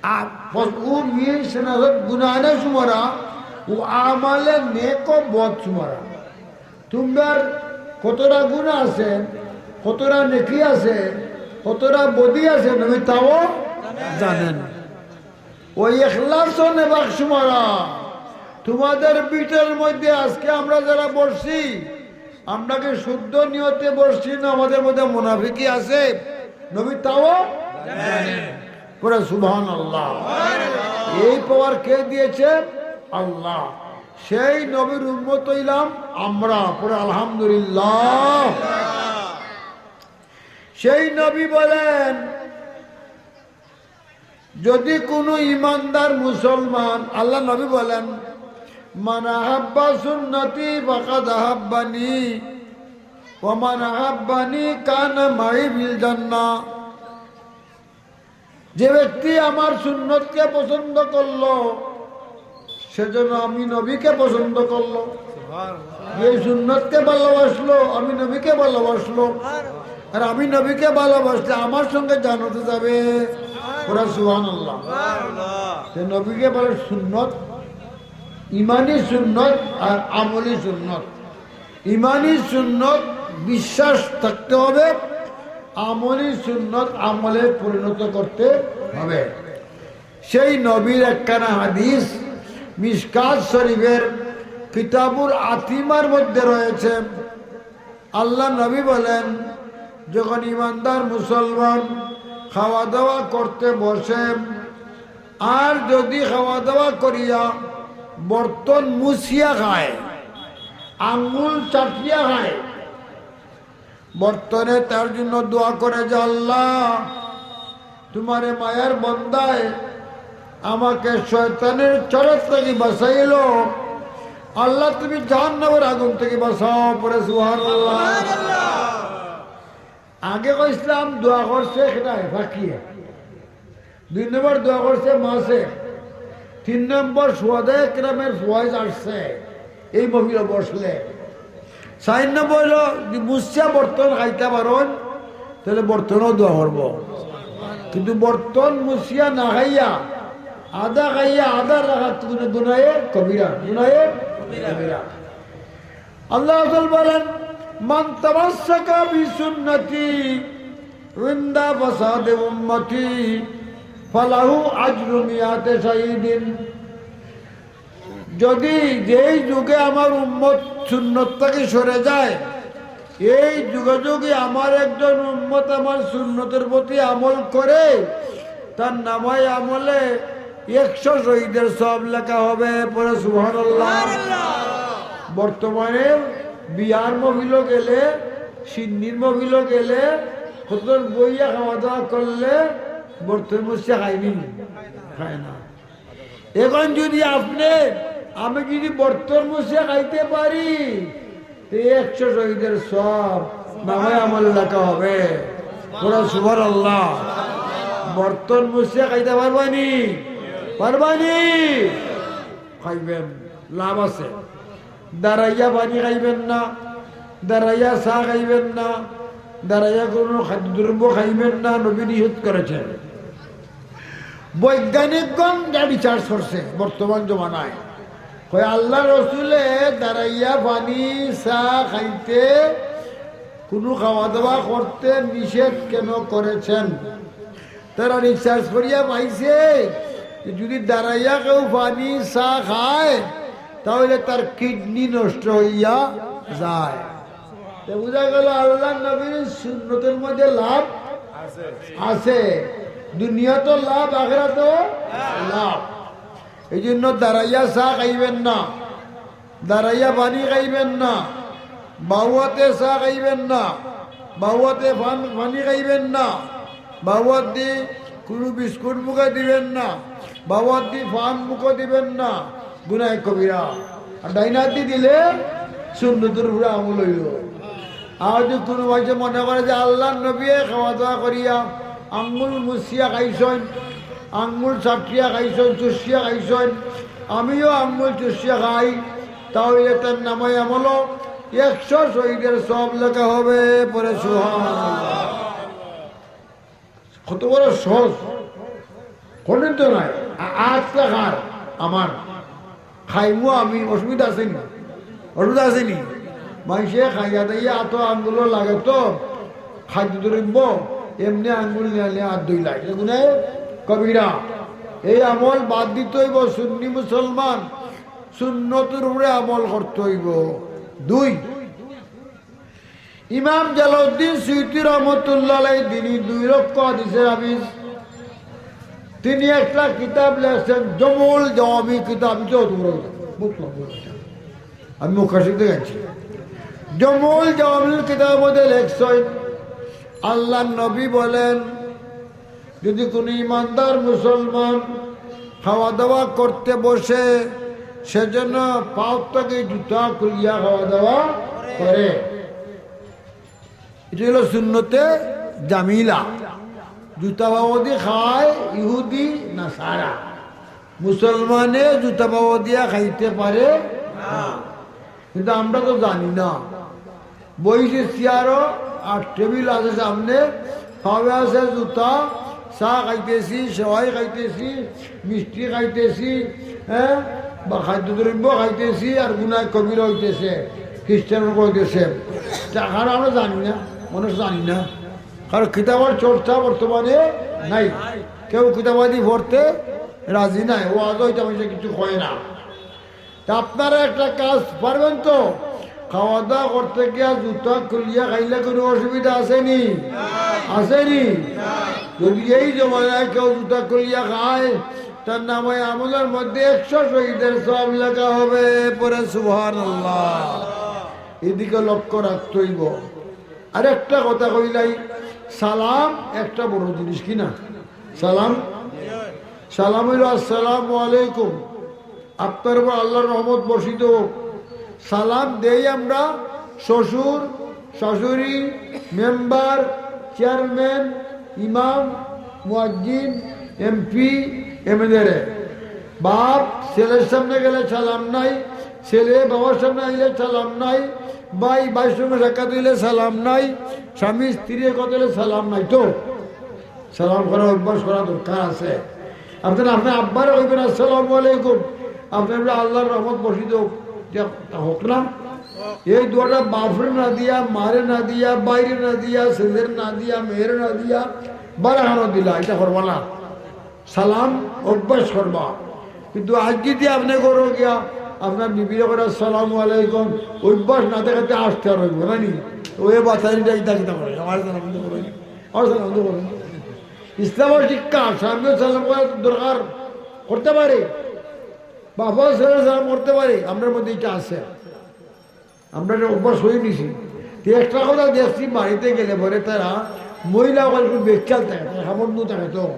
আর পশ ও পিছে না গুনাহনে সুমারা, ও আমালে নেক ও বদ সুমারা। তুমরার কতটা গুনাহ আছে, কতটা নেকি আছে, কতটা বদি আছে, নবী তাও জানেন। ওই এখলাস ও নেফাক সুমারা, তোমাদের ভিতরের মধ্যে আজকে আমরা যারা বসছি, আমরা কি শুদ্ধ নিয়তে বসছি না আমাদের মধ্যে মুনাফিকি আছে? নবী তাও জানেন। পড়ে সুবহানাল্লাহ। এই পাওয়ার কে দিয়েছে? আল্লাহ। সেই নবীর উম্মত হইলাম আমরা। পড়ে আলহামদুলিল্লাহ। সেই নবী বলেন, যদি কোনো ইমানদার মুসলমান, আল্লাহ নবী বলেন, "মান আহাব্বা সুন্নতি ফাকাদ আহাব্বানি, ওয়া মান আহাব্বানি কানা মাই ফিল জান্নাহ।" যে ব্যক্তি আমার সুন্নতকে পছন্দ করলো, সেজন্য আমি নবীকে পছন্দ করলো, যে সুন্নতকে ভালোবাসলো, আমি নবীকে ভালোবাসলো। আর আমি নবীকে ভালোবাসলে আমার সঙ্গে জান্নাতে যাবে। ওরা সুবহানাল্লাহ। যে নবীকে বলে সুন্নত, ইমানি সুন্নত আর আমলি সুন্নত। ইমানি সুন্নত বিশ্বাস থাকতে হবে, আমলি সুন্নত আমলে পরিণত করতে হবে। সেই নবীর একখানা হাদিস মিশকাত শরীফের কিতাবুল আতিমার মধ্যে রয়েছে। আল্লাহ নবী বলেন, যখন ইমানদার মুসলমান খাওয়া দাওয়া করতে বসে, আর যদি খাওয়া দাওয়া করিয়া বর্তন মুছিয়া খায়, আঙ্গুল চাটিয়া খায়, বর্তনে তার জন্য দোয়া করে যে, "আল্লাহ, তোমার মায়ার বন্দায় আমাকে শয়তানের চরত থেকে বাঁচাইলো, আল্লাহ তুমি জাহান্নামের আগুন থেকে বাঁচাও।" পরে সুবহানাল্লাহ। আগে কইছিলাম দোয়া করছে, সেটা ফাঁকিয়ে। দুই নম্বর দোয়া করছে মাসে। তিন নম্বর শুহাদায়ে কেরামের ফয়েজ আসছে এই মহিলা বসলে। চার নম্বর হলো, যদি মুছিয়া বর্তন খাইতা পারইন, তাহলে বর্তনও দোয়া করবো। কিন্তু বর্তন মুছিয়া না খাইয়া, আধা খাইয়া আধা রাখাত গুনাহে কবিরা, গুনাহে কবিরা। আল্লাহ রাসূল বলেন, "মান তামাসসাকা বিসুন্নতি ইনদা ফাসাদে উম্মতি ফালাহু আজরু মিয়াতে শাহিদিন।" যদি যেই যুগে আমার উম্মত সুন্নত থেকে সরে যায়, এই যুগে যদি আমার একজন উম্মত আমার সুন্নতের প্রতি আমল করে, তার নামায় আমলে একশো শহীদের সওয়াব লেখা হবে। পরে সুবহানাল্লাহ। বর্তমানে বিয়ার মহফিলো গেলে, সিন্নির মহফিলো গেলে, কতজন বইয়া খাওয়া দাওয়া করলে বর্তন মুছিয়া খায়নি? খায় না। এখন যদি আপনি, আমি যদি বর্তন মুছিয়া খাইতে পারি, তো একশো শহীদের সওয়াব নামায় আমল লেখা হবে। পরে সুবহানাল্লাহ। বর্তন মুছিয়া খাইতা পারবানি? পারবানি? খাইবেন, লাভ আছে। দাঁড়াইয়া পানি খাইবেন না, দাঁড়াইয়া চা খাইবেন না, দাঁড়াইয়া কোনো খাদ্যদ্রব্য খাইবেন না, নবী নিষেধ করেছেন। বৈজ্ঞানিকগণ যা research করছে বর্তমান জমানায়, কয় আল্লাহ রসুলে দাঁড়াইয়া পানি চা খাইতে কোনো খাওয়া দাওয়া করতে নিষেধ কেন করেছেন? তারা research করিয়া পাইছে যে যদি দাঁড়াইয়া কেউ পানি চা খায়, তাহলে তার কিডনি নষ্ট হইয়া যায়। তো বুঝা গেল আল্লাহর নবীর সুন্নতের মধ্যে লাভ আছে, দুনিয়াত লাভ, আখেরাত লাভ। এই জন্য দাঁড়াইয়া চা খাইবেন না, দাঁড়াইয়া পানি খাইবেন না, বাউয়াতে চা খাইবেন না, বাউয়াতে পান, পানি খাইবেন না, বাউয়াত দি কোনো বিস্কুট মুখে দিবেন না, বাউয়াত দি পান মুখে দিবেন না, গুনাহে কবিরা। আর ডাইনাত দি দিলে সুন্নতর উপরে আমল হইল। আর যদি কোনো মানুষে মনে করে যে আল্লাহর নবী খাওয়া দাওয়া করিয়া আঙ্গুল মুছিয়া খাইছইন, আঙ্গুল চাটিয়া খাইছইন, চুষিয়া খাইছইন, আমিও আঙ্গুল চুষিয়া খাই, তাহলে তার নামায় আমল একশো শহীদের সওয়াব লেখা হবে। পরে সুবহানাল্লাহ। কত বড় সহজ, কঠিন তো নাই। আ-, আজকে খার আমার খাইমু আমি, অসুবিধা আছে নি? অসুবিধা আছে নি? মানুষে খাইয়া দাইয়া আত আঙ্গুলো লাগে তো, খাদ্য দ্রব্য, এমনি আঙ্গুল নিয়ে নিয়ে হাত ধুইলাই, এগুলো কবিরা। এই আমল বাদ দিতে হইব। সুন্নি মুসলমান সুন্নতর উপরে আমল করতে হইব। দুই, ইমাম জালাউদ্দিন সুয়ুতী রহমতুল্লাহ আলাইহি, যিনি দুই লক্ষ হাদিসের হাফিজ, তিনি একটা কিতাব লেখছেন, জমউল জাওয়ামি কিতাব, এটা অত বড় কিতাব, বহুত লম্বা কিতাব। আমি মুখাশিতে গেছি। জমউল জাওয়ামির কিতাবের মধ্যে লেখছেন, আল্লাহর নবী বলেন, যদি কোনো ইমানদার মুসলমান খাওয়া দাওয়া করতে বসে, সেজন্য পাও থেকে জুতা খুলিয়া খাওয়া দাওয়া করে। এটা হলো সুন্নতে জামিলা। জুতা পাও দি খায় ইহুদি নাসারা। মুসলমানে জুতা পাও দিয়া খাইতে পারে না। কিন্তু আমরা তো জানি না। বইছি চেয়ারো, আর টেবিল আছে সামনে, পাওয়ে আছে জুতা, চা খাইতেছি, সেওয়াই খাইতেছি, মিষ্টি খাইতেছি, হ্যাঁ, বা খাদ্যদ্রব্য খাইতেছি, আর গুনায় কবিরা হইতেছে, খ্রিস্টান হইতেছে। তা কারণ আমরা জানি না, মানুষ জানি না, কারণ কিতাবর চর্চা বর্তমানে নাই, কেউ কিতাবাদি পড়তে রাজি নাই, ওয়াজও এটা মানুষে কিছু কয় না। তা আপনারা একটা কাজ পারবেন তো, খাওয়া দাওয়া করতে গিয়া জুতা খুলিয়া খাইলে কোনো অসুবিধা আছেনি? আছেনি? যদি এই জমানায় কেউ জুতা খুলিয়া খায়, তার নামে আমলের মধ্যে একশো শহীদের সওয়াব লেখা হবে। পরে সুবহানাল্লাহ। এদিকে লক্ষ্য রাখতে হইব। আরেকটা কথা কইলাই, সালাম একটা বড় জিনিস, কি না? সালাম, সালাম হইল আসসালামু আলাইকুম, আপনার উপর আল্লাহর রহমত বর্ষিত হোক। সালাম দেই আমরা শ্বশুর, শাশুড়ি, মেম্বার, চেয়ারম্যান, ইমাম, মুয়াজ্জিন, এমপি, এমএলএ। বাপ ছেলের সামনে গেলে সালাম নাই, ছেলে বাবার সামনে আইলে সালাম নাই, ভাই ভাইর সঙ্গে সাক্ষাৎ হইলে সালাম নাই, স্বামী স্ত্রী কথা হইলে সালাম নাই। তো সালাম করার অভ্যাস করা দরকার আছে। আপনি আপনার আব্বারে কইবেন, "আসসালামু আলাইকুম", আপনি বলে, "আল্লাহর রহমত বর্ষিত হোক", এটা হোক না? এই দোয়াটা বাপরে না দিয়া, মারে না দিয়া, ভাইরে না দিয়া, ছেলের না দিয়া, মেয়ের না দিয়া, বারাহানো দিলা, এটা করবা না। সালাম অভ্যাস করবা। কিন্তু আজ যদি আপনি করো গিয়া আপনার বিবিরে করে আসসালামু আলাইকুম, অভ্যাস না থাকতে আসতে আর হইব না নি? ওই বাতারিটা ইটা কিতা করে, আমার সালাম তো করে, আমার সালাম তো করে। ইসলামের শিক্ষা, স্বামীও সালাম করার দরকার, করতে পারে, বাবাও ছেলে সালাম করতে পারে, আমরার মধ্যে এটা আছে। আমরা এটা অভ্যাস হয়ে নিছি। তো একটা কথা দেখছি, বাড়িতে গেলে পরে তারা মহিলা ওখানে একটু বেচাল থাকে, তারা সামান্য থাকে তো।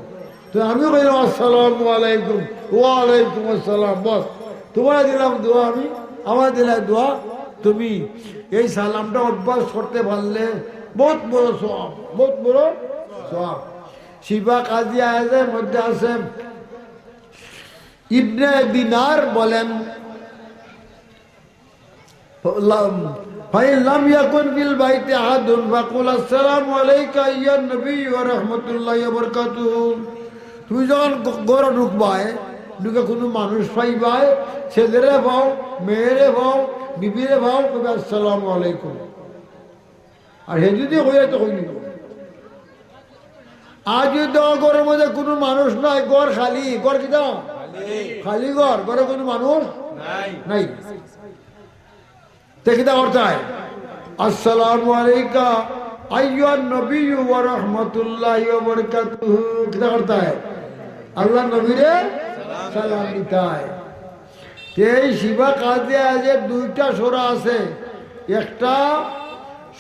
তো আমিও কইলাম, "আসসালামু আলাইকুম।" "ওয়ালাইকুম আসসালাম।" বস, তোমার দিলাম দোয়া আমি, আমার দিলাম দোয়া তুমি। এই সালামটা অভ্যাস করতে পারলে বহুত বড় সওয়াব, বহুত বড় সওয়াব। শিবা কাজী আয়াজের মধ্যে আছে, ইবনে দিনার বলেন, لم، فإن لم يكن في البيت أحد فقل: "السلام عليك أيها النبي ورحمة الله وبركاته।" তুমি যখন গ-, ঘরো ঢুকবায়, ঢুকে কোনো মানুষ পাইবায়, ছেলেরে পাও, মেয়েরে পাও, বিবিরে পাও, কইবে, "আসসালামু আলাইকুম।" আর হে যদি কইয়া তো কই নিব। আর যদি দেখো ঘরর মধ্যে কোনো মানুষ নাই, ঘর খালি, ঘর কিতা? খালি। খালি ঘর, ঘরো কোনো মানুষ নাই। নাই। তে কিতা করতায়? "আসসালামু আলাইকা আইয়ুহান নবিয়্যু ওয়া রাহমাতুল্লাহি ওয়া বারাকাতুহু।" কিতা করতায়? আল্লাহর নবীরে সালাম দিতায়। তে এই শিবা কাজী আয়াজের দুইটা সরা আছে, একটা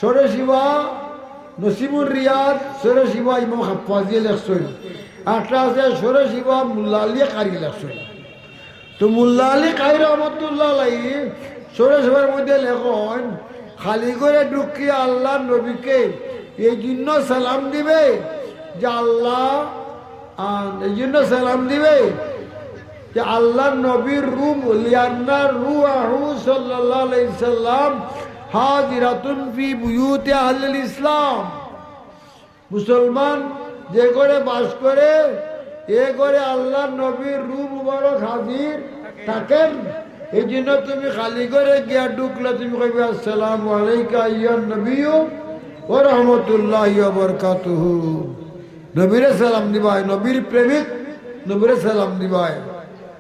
সরে শিবা নসিমুর রিয়াদ, সরে শিবা ইমাম হাফফাজিয়ে লেখছইন, একটা আছে সরে শিবা মুল্লা আলী কারি লেখছইন। তো মুল্লা আলী কারি রহমতুল্লাহ আলাইহি সরে শিবার মধ্যে লেখইন, খালি ঘরে ঢুকিয়া আল্লাহর নবীকে এই জন্য সালাম দিবে যে আল্লাহ, আন, এই জন্য সালাম দিবে যে আল্লাহর নবীর রূহ, লিআন্না রূহাহু সাল্লাল্লাহু আলাইহি সাল্লাম হাজিরাতুন ফি বুয়ুতি আহলিল ইসলাম। মুসলমান যে ঘরে বাস করে, এ ঘরে আল্লাহর নবীর রূহ মুবারক হাজির থাকেন। এই জন্য তুমি খালি ঘরে গিয়া ঢুকলে তুমি কইবে, "আসসালামু আলাইকা আইয়ুহান নবিয়্যু ওয়া রাহমাতুল্লাহি ওয়া বারাকাতুহু।" নবীরে সালাম দিবায়, নবীর প্রেমিক নবীরে সালাম দিবায়।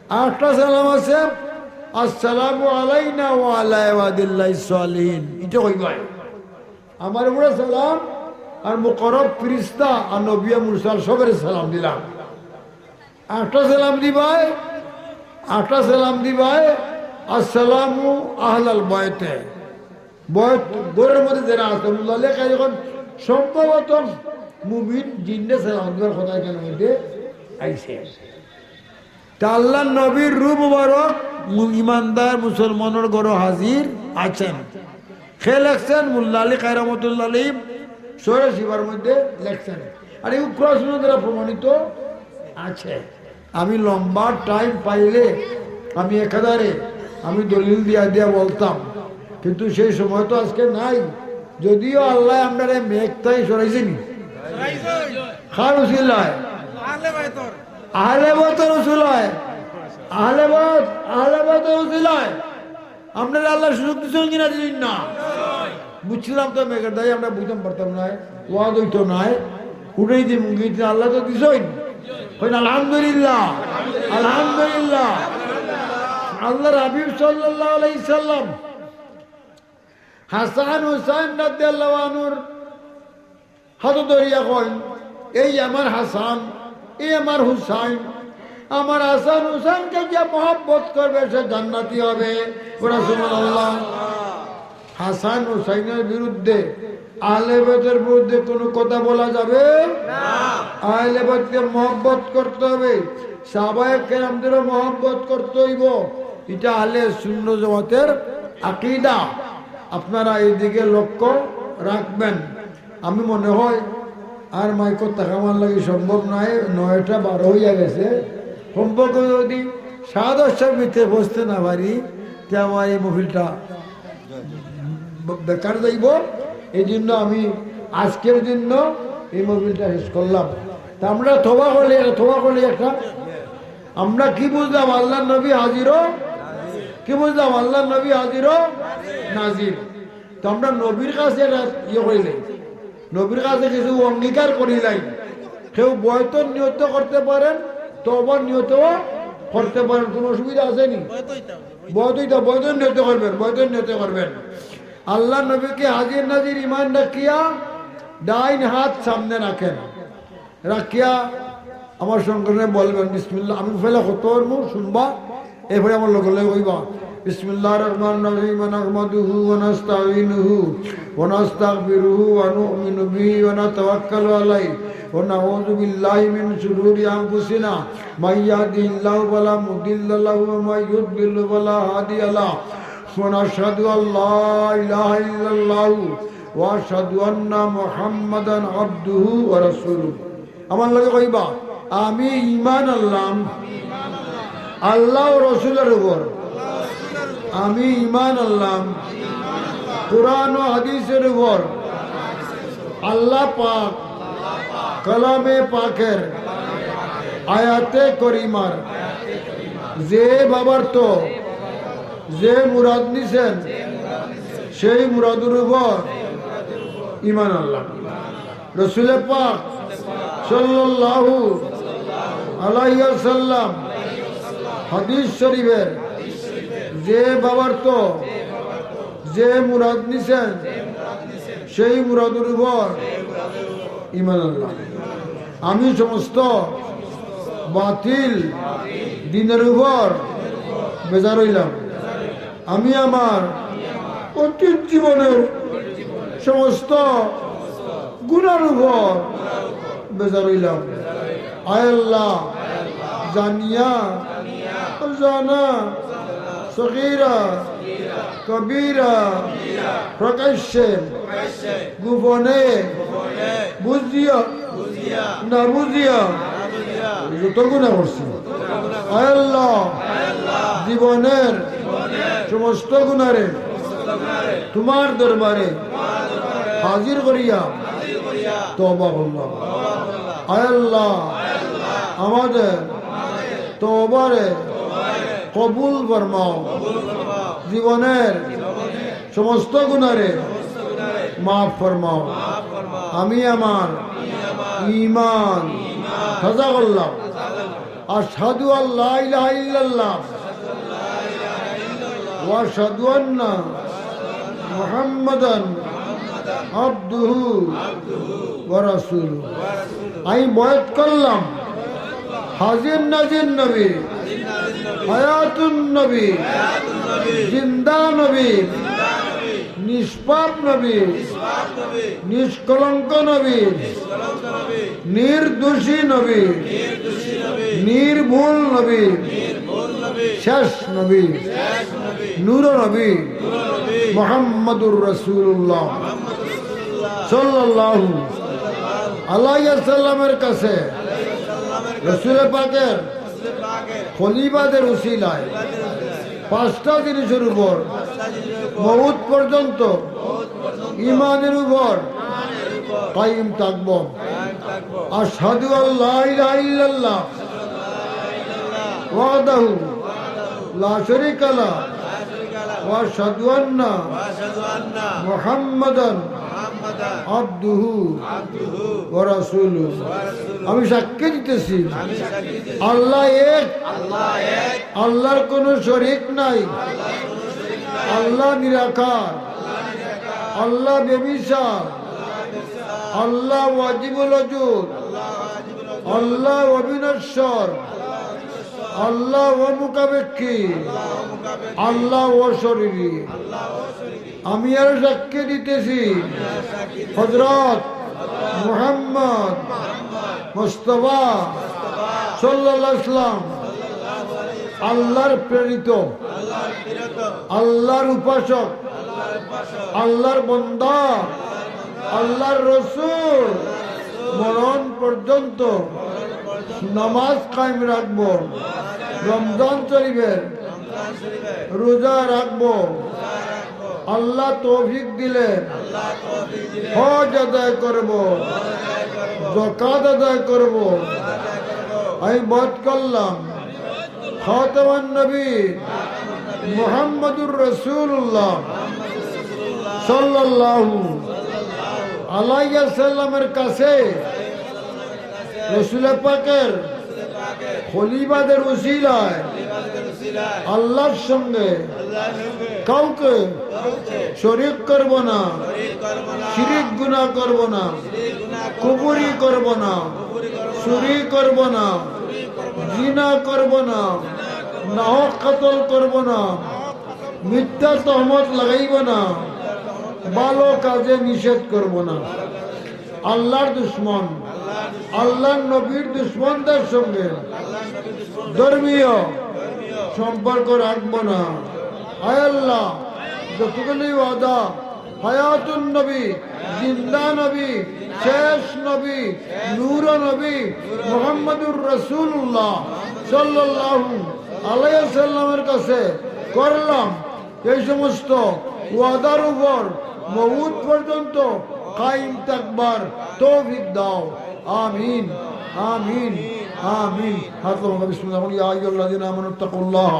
আরেকটা সালাম আছে, "আসসালামু আলাইনা ওয়া আলা ইবাদিল্লাহিস সালিহিন।" এটা কইবায়, "আমার উপরে সালাম, আর মুকররব ফিরিস্তা আর নবী মুরসাল সবের সালাম দিলাম।" আরেকটা সালাম দিবায়, আরেকটা সালাম দিবায়, "আসসালামু আহলাল বায়তে।" বয়স, ঘরর মধ্যে যারা আছে, মুল্লা আলী কারি যখন সম্ভবত মুমিন জিন্নে সালাম দিবার কথা এখানর মধ্যে আইছে। তা আল্লাহর নবীর রূহ মুবারক মু-, ইমানদার মুসলমানর ঘরো হাজির আছেন। কে লেখছেন? মুল্লা আলী কারি রহমতুল্লাহ আলাইহি সরে শিবার মধ্যে লেখছেন। আর এই উক্রা সুন্নত দ্বারা প্রমাণিত আছে। আমি লম্বা টাইম পাইলে আমি একেবারে আমি দলিল দিয়া দিয়া বলতাম, কিন্তু সেই সময় তো আজকে নাই। যদিও আল্লায় আমরারে মেঘ থাকি সরাইছে নি? কার উসিলায়? আহলে বায়তর উসিলায়। আহলে বায়ত, আহলে বায়তর উসিলায় আমরারে আল্লায় সুযোগ দিছইন কি না দিছইন না? বুঝছিলাম তো মেঘর দায় আমরা বুঝতাম পারতাম নায়, ওয়াজ অইতো নায়, উঠাই দিমু গিয়া, আল্লায় তো দিছইন। কইন আলহামদুলিল্লাহ, আলহামদুলিল্লাহ। আল্লাহর হাবিব সাল্লাল্লাহু আলাইহি সাল্লাম হাসান হুসাইন রাদিয়াল্লাহু আনহুর হাতো ধরিয়া কইন, "এই আমার হাসান, এই আমার হুসাইন, আমার হাসান হুসাইনকে যে মহব্বত করবে সে জান্নাতি হবে।" বলো সুবহানাল্লাহ। হাসান হুসাইনের বিরুদ্ধে, আহলে বায়তর বিরুদ্ধে কোনো কথা বলা যাবে না। আহলে বায়তকে মহব্বত করতে হবে, সাহাবায়ে কেরামদেরও মহব্বত করতে অইবো। ইটা আহলে সুন্নাত জামাতের আকীদা। আপনারা এই দিকে লক্ষ্য রাখবেন। আমি মনে হয় আর মাইকো থাকা আমার লাগি সম্ভব নায়, নয়টা বারো অইয়া গেছে। সম্পর্ক যদি সাড়ে দশটার ভিতরে পৌঁছতে না পারি, তে আমার এই মহফিলটা ব-, বেকার যাইবো। এই জন্য আমি আজকের জন্য এই মহফিলটা শেষ করলাম। তা আমরা তওবা করলে, তওবা করলে একটা, আমরা কি বুঝলাম? আল্লাহর নবী হাজিরও, কি বুঝলাম? আল্লাহর নবী হাজিরও নাজির। তো আমরা নবীর কাছে একটা ইয়ে করিলাই, নবীর কাছে কিছু অঙ্গীকার করিলাই। কেউ বয়তর নিয়ত করতে পারেন, তওবার নিয়তও করতে পারেন, কোনো অসুবিধা আছে নি? বয়ত অইতা, বয়তর নিয়ত করবেন, বয়তর নিয়ত করবেন। আল্লাহর নবীকে হাজির নাজির ইমান রাখিয়া ডাইন হাত সামনে রাখেন। রাখিয়া আমার সঙ্গে বলবেন, "বিসমিল্লাহ।" আমি পয়লা কত মুখ শুনবা, এরপরে আমার লগে লগে কইবা, "বিসমিল্লাহির রহমানির রহিম, নাহমাদুহু ওয়া নাস্তাইনুহু ওয়া নাস্তাগফিরুহু ওয়া নু'মিনু বিহি ওয়া নাতাওয়াক্কালু আলাইহি ওয়া নাউযু বিল্লাহি মিন শুরুরি আনফুসিনা, মান ইয়াহদিহিল্লাহু ফালা মুদিল্লা লাহু ওয়া মান ইউদলিল ফালা হাদিয়া লাহু, ওয়া নাশহাদু আল্লা ইলাহা ইল্লাল্লাহু ওয়া আশহাদু আন্না মুহাম্মাদান আবদুহু ওয়া রাসূলুহু।" আমার লগে কইবা, "আমি ইমান আনলাম আল্লাহ ও রসুলের উপর, আমি ইমান আনলাম কোরআন ও হাদিসের উপর, আল্লাহ পাক কালামে পাকের আয়াতে করিমার যে বাবার তো যে মুরাদ নিছেন, সেই মুরাদর উপর ইমান আনলাম।" রসুলে পাক সাল্লাল্লাহু আলাইহি ওয়াসাল্লাম হাদিস শরীফের যে বাবার তো যে মুরাদ নিছেন, সেই মুরাদর উপর ইমান আনলাম। আমি সমস্ত বাতিল দিনের উপর বেজার অইলাম। আমি আমার অতীত জীবনের সমস্ত গুনার উপর বেজার অইলাম। আয় আল্লাহ, জানিয়া, অজানা, সগীরা, কবিরা, প্রকাশ্যে, গোপনে, বুঝিয়া, না বুঝিয়া, যত গুনাহ করছি, আয় আল্লাহ, জীবনের সমস্ত গুনারে তোমার দরবারে হাজির করিয়া তওবা করলাম। আয় আল্লাহ, আমাদের তওবারে কবুল ফরমাও, জীবনের সমস্ত গুনারে মাফ ফরমাও। আমি আমার ইমান তাজা করলাম। আশহাদু আল্লা ইলাহা ইল্লাল্লাহ ওয়া আশহাদু আন্না মুহাম্মাদান আবদুহু ওয়া রাসূলুহু। আমি বয়াত করলাম হাজির নাজির নবী, হায়াতুন নবী, জিন্দা নবী, নিষ্পাপ নবী, নিষ্কলঙ্ক নবী, নির্দোষী নবী, নির্ভুল নবী, শেষ নবী, নূর নবী, মোহাম্মদুর রাসূলুল্লাহ সাল্লাল্লাহু আলাইহি ওয়াসাল্লামের কাছে রসুল পাকের খলিফাদের উসিলায় পাঁচটা জিনিসের উপর মউত পর্যন্ত ইমানের উপর কায়েম থাকব। আশহাদু আল্লা ইলাহা ইল্লাল্লাহ ওয়াহদাহু লা শারীকা লাহ ওয়া আশহাদু আন্না মুহাম্মাদান আবদুহু ওয়া রাসূলুহু। আমি সাক্ষ্য দিতেছি আল্লাহ এক, আল্লাহর কোনো শরীক নাই, আল্লাহ নিরাকার, আল্লাহ বেমিসাল, আল্লাহ ওয়াজিবুল ওজুদ, আল্লাহ অবিনশ্বর, আল্লাহ অমুখাপেক্ষী, আল্লাহ অশরীরী। আমি আর সাক্ষ্য দিতেছি হযরত মুহাম্মদ মুস্তাফা সাল্লাল্লাহু আলাইহি ওয়াসাল্লাম আল্লাহর প্রেরিত, আল্লাহর উপাসক, আল্লাহর বন্দা, আল্লাহর রসুল। মরণ পর্যন্ত নামাজ কায়েম রাখব, রমজান শরীফের রোজা রাখব, আল্লাহ তৌফিক দিলে হজ আদায় করব, যাকাত আদায় করব। আমি বয়াত করলাম খাতামান নবী মুহাম্মাদুর রাসূলুল্লাহ সাল্লাল্লাহু আলাইহি ওয়াসাল্লামের কাছে রসুল পাকের খলিফাদের উসিলায় আল্লাহর সঙ্গে কাউকে শরীক করব না, শিরিক গুনাহ করব না, কুফরি করব না, চুরি করব না, জিনা করব না, নাহক কতল করব না, মিথ্যা তহমত লাগাইব না, ভালো কাজে নিষেধ করব না। আল্লাহর দুশমন, আল্লাহর নবীর দুশমনদের সঙ্গে ধর্মীয় সম্পর্ক রাখব না। আয় আল্লাহ, যতগুলি ওয়াদা হায়াতুন নবী, জিন্দা নবী, শেষ নবী, নূর নবী মুহাম্মাদুর রাসূলুল্লাহ সাল্লাল্লাহু আলাইহি ওয়াসাল্লামের কাছে করলাম, এই সমস্ত ওয়াদার উপর মউত পর্যন্ত কায়েম থাকবার তৌফিক দাও। আমিন, আমিন, আমিন। হাত তুলো, বিসমিল্লাহ। ইয়া আইয়ুহাল্লাযীনা আমানু ইত্তাকুল্লাহ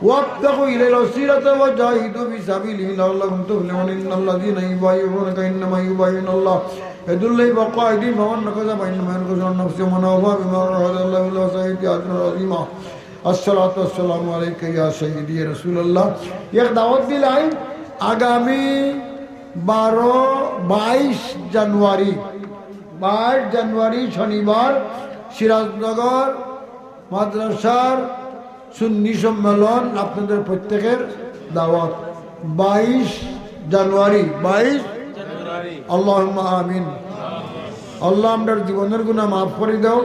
ওয়াবতাগু ইলাইহিল ওয়াসিলাতা ওয়াজাহিদু ফি সাবিলিহি লাআল্লাকুম তুফলিহুন। ইন্নাল্লাযীনা ইউবাইয়ুনাকা ইন্নামা ইউবাইয়ুনাল্লাহা ইয়াদুল্লাহি ফাওকা আইদিহিম ফামান নাকাযা ফাইন্নামা ইয়ানকুযু আন নাফসিহি ওয়া মান আওফা বিমা আহাদাল্লাহু আলাইহি ফালাহু আজরুন আযীমা। আসসালাতু ওয়াসসালামু আলাইকা ইয়া সাইয়্যিদি ইয়া রাসূলুল্লাহ। এক দাওয়াত দিলাই, আগামী বারো, বাইশ জানুয়ারি, বাইশ জানুয়ারি শনিবার সিরাজনগর মাদ্রাসার সুন্নি সম্মেলন, আপনাদের প্রত্যেকের দাওয়াত। বাইশ জানুয়ারি, বাইশ, আল্লাহুম্মা আমিন। আল্লাহ, আমরার জীবনের গুনাহ মাফ করি দাও,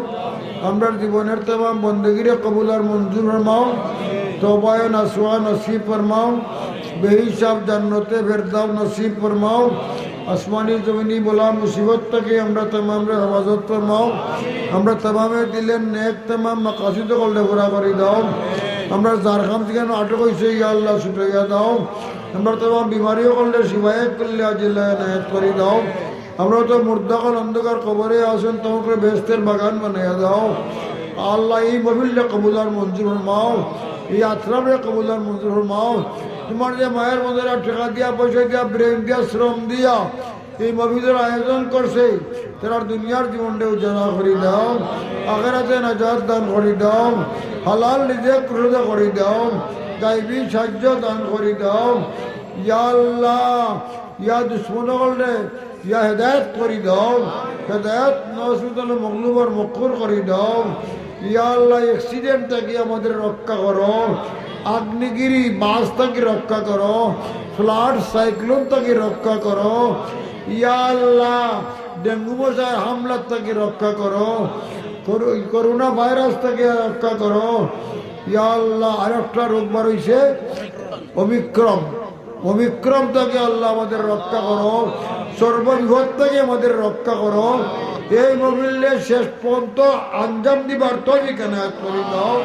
আমরার জীবনের তামাম বন্দেগিরে কবুল আর মঞ্জুর ফরমাও, তওবায়ে নাসুহা নসিব ফরমাও, বেহিসাব জান্নাতে ফেরদাউস নসিব ফরমাও। আসমানি জমিনি বালা মুসিবত থাকি আমরা তামামরে হেফাজত ফরমাও। আমরা তামামে দিলের নেক তামাম মাকাসিদ অকলরে পুরা করি দাও। আমরা যার কাম থাকি আটক অইছে, ইয়া আল্লাহ, ছুটাইয়া দাও। আমরা তামাম বিমারি অকলরে শিফায়ে কুল্লি আজিলা এনায়েত করি দাও। আমরা তো মুর্দা অকল অন্ধকার কবরে আছইন, তামামরে বেহেশতের বাগান বানাইয়া দাও। আল্লাহ, এই মাহফিলরে কবুল আর মঞ্জুর ফরমাও, এই আতরাফরে কবুল আর মঞ্জুর ফরমাও। তোমার যে মায়ার বন্দারা টেকা দিয়া, পয়সা দিয়া, ব্রেন দিয়া, শ্রম দিয়া এই মাহফিলর আয়োজন করছে, তারার দুনিয়ার জীবনরে উজালা করি দাও, আখেরাতে নাজাত দান করি দাও, হালাল রিজিক রুজি করি দাও, গাইবি সাহায্য দান করি দাও। ইয়া আল্লাহ, ইয়া দুশমন অকলরে ইয়া হেদায়েত করি দাও, হেদায়েত নসিব করো, মগলুব আর মকহুর করি দাও। ইয়া আল্লাহ, accident থাকি আমাদের রক্ষা করো, আগ্নেয়গিরি বাজ থাকি রক্ষা করো, flood, cyclone থাকি রক্ষা করো। ইয়া আল্লাহ, ডেঙ্গু মশার হামলা থাকি রক্ষা করো, করো-, করোনা ভাইরাস থাকি রক্ষা করো। ইয়া আল্লাহ, আরেকটা রোগ বার অইছে, ওমিক্রন। ওমিক্রন থাকি আল্লাহ আমাদের রক্ষা করো, সর্ববিপদ থাকি আমাদের রক্ষা করো। এই মহফিলরে শেষ পর্যন্ত আঞ্জাম দিবার তৌফিক এনায়েত করি দাও।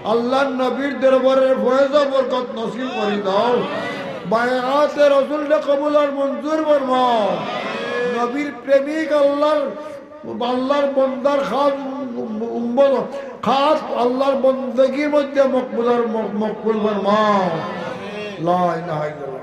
আল্লাহর নবীর দরবারের ফয়েজ ও বরকত নসিব করি দাও। বায়াতে রসুলরে কবুল আর মঞ্জুর ফরমাও। নবীর প্রেমিক আল্লাহর, আল্লাহর বন্দার খাস উম্মত, খাস আল্লাহর বন্দেগীর মধ্যে মকবুল আর মক-, মকবুল ফরমাও। লা ইলাহা ইল্লাল্লাহ।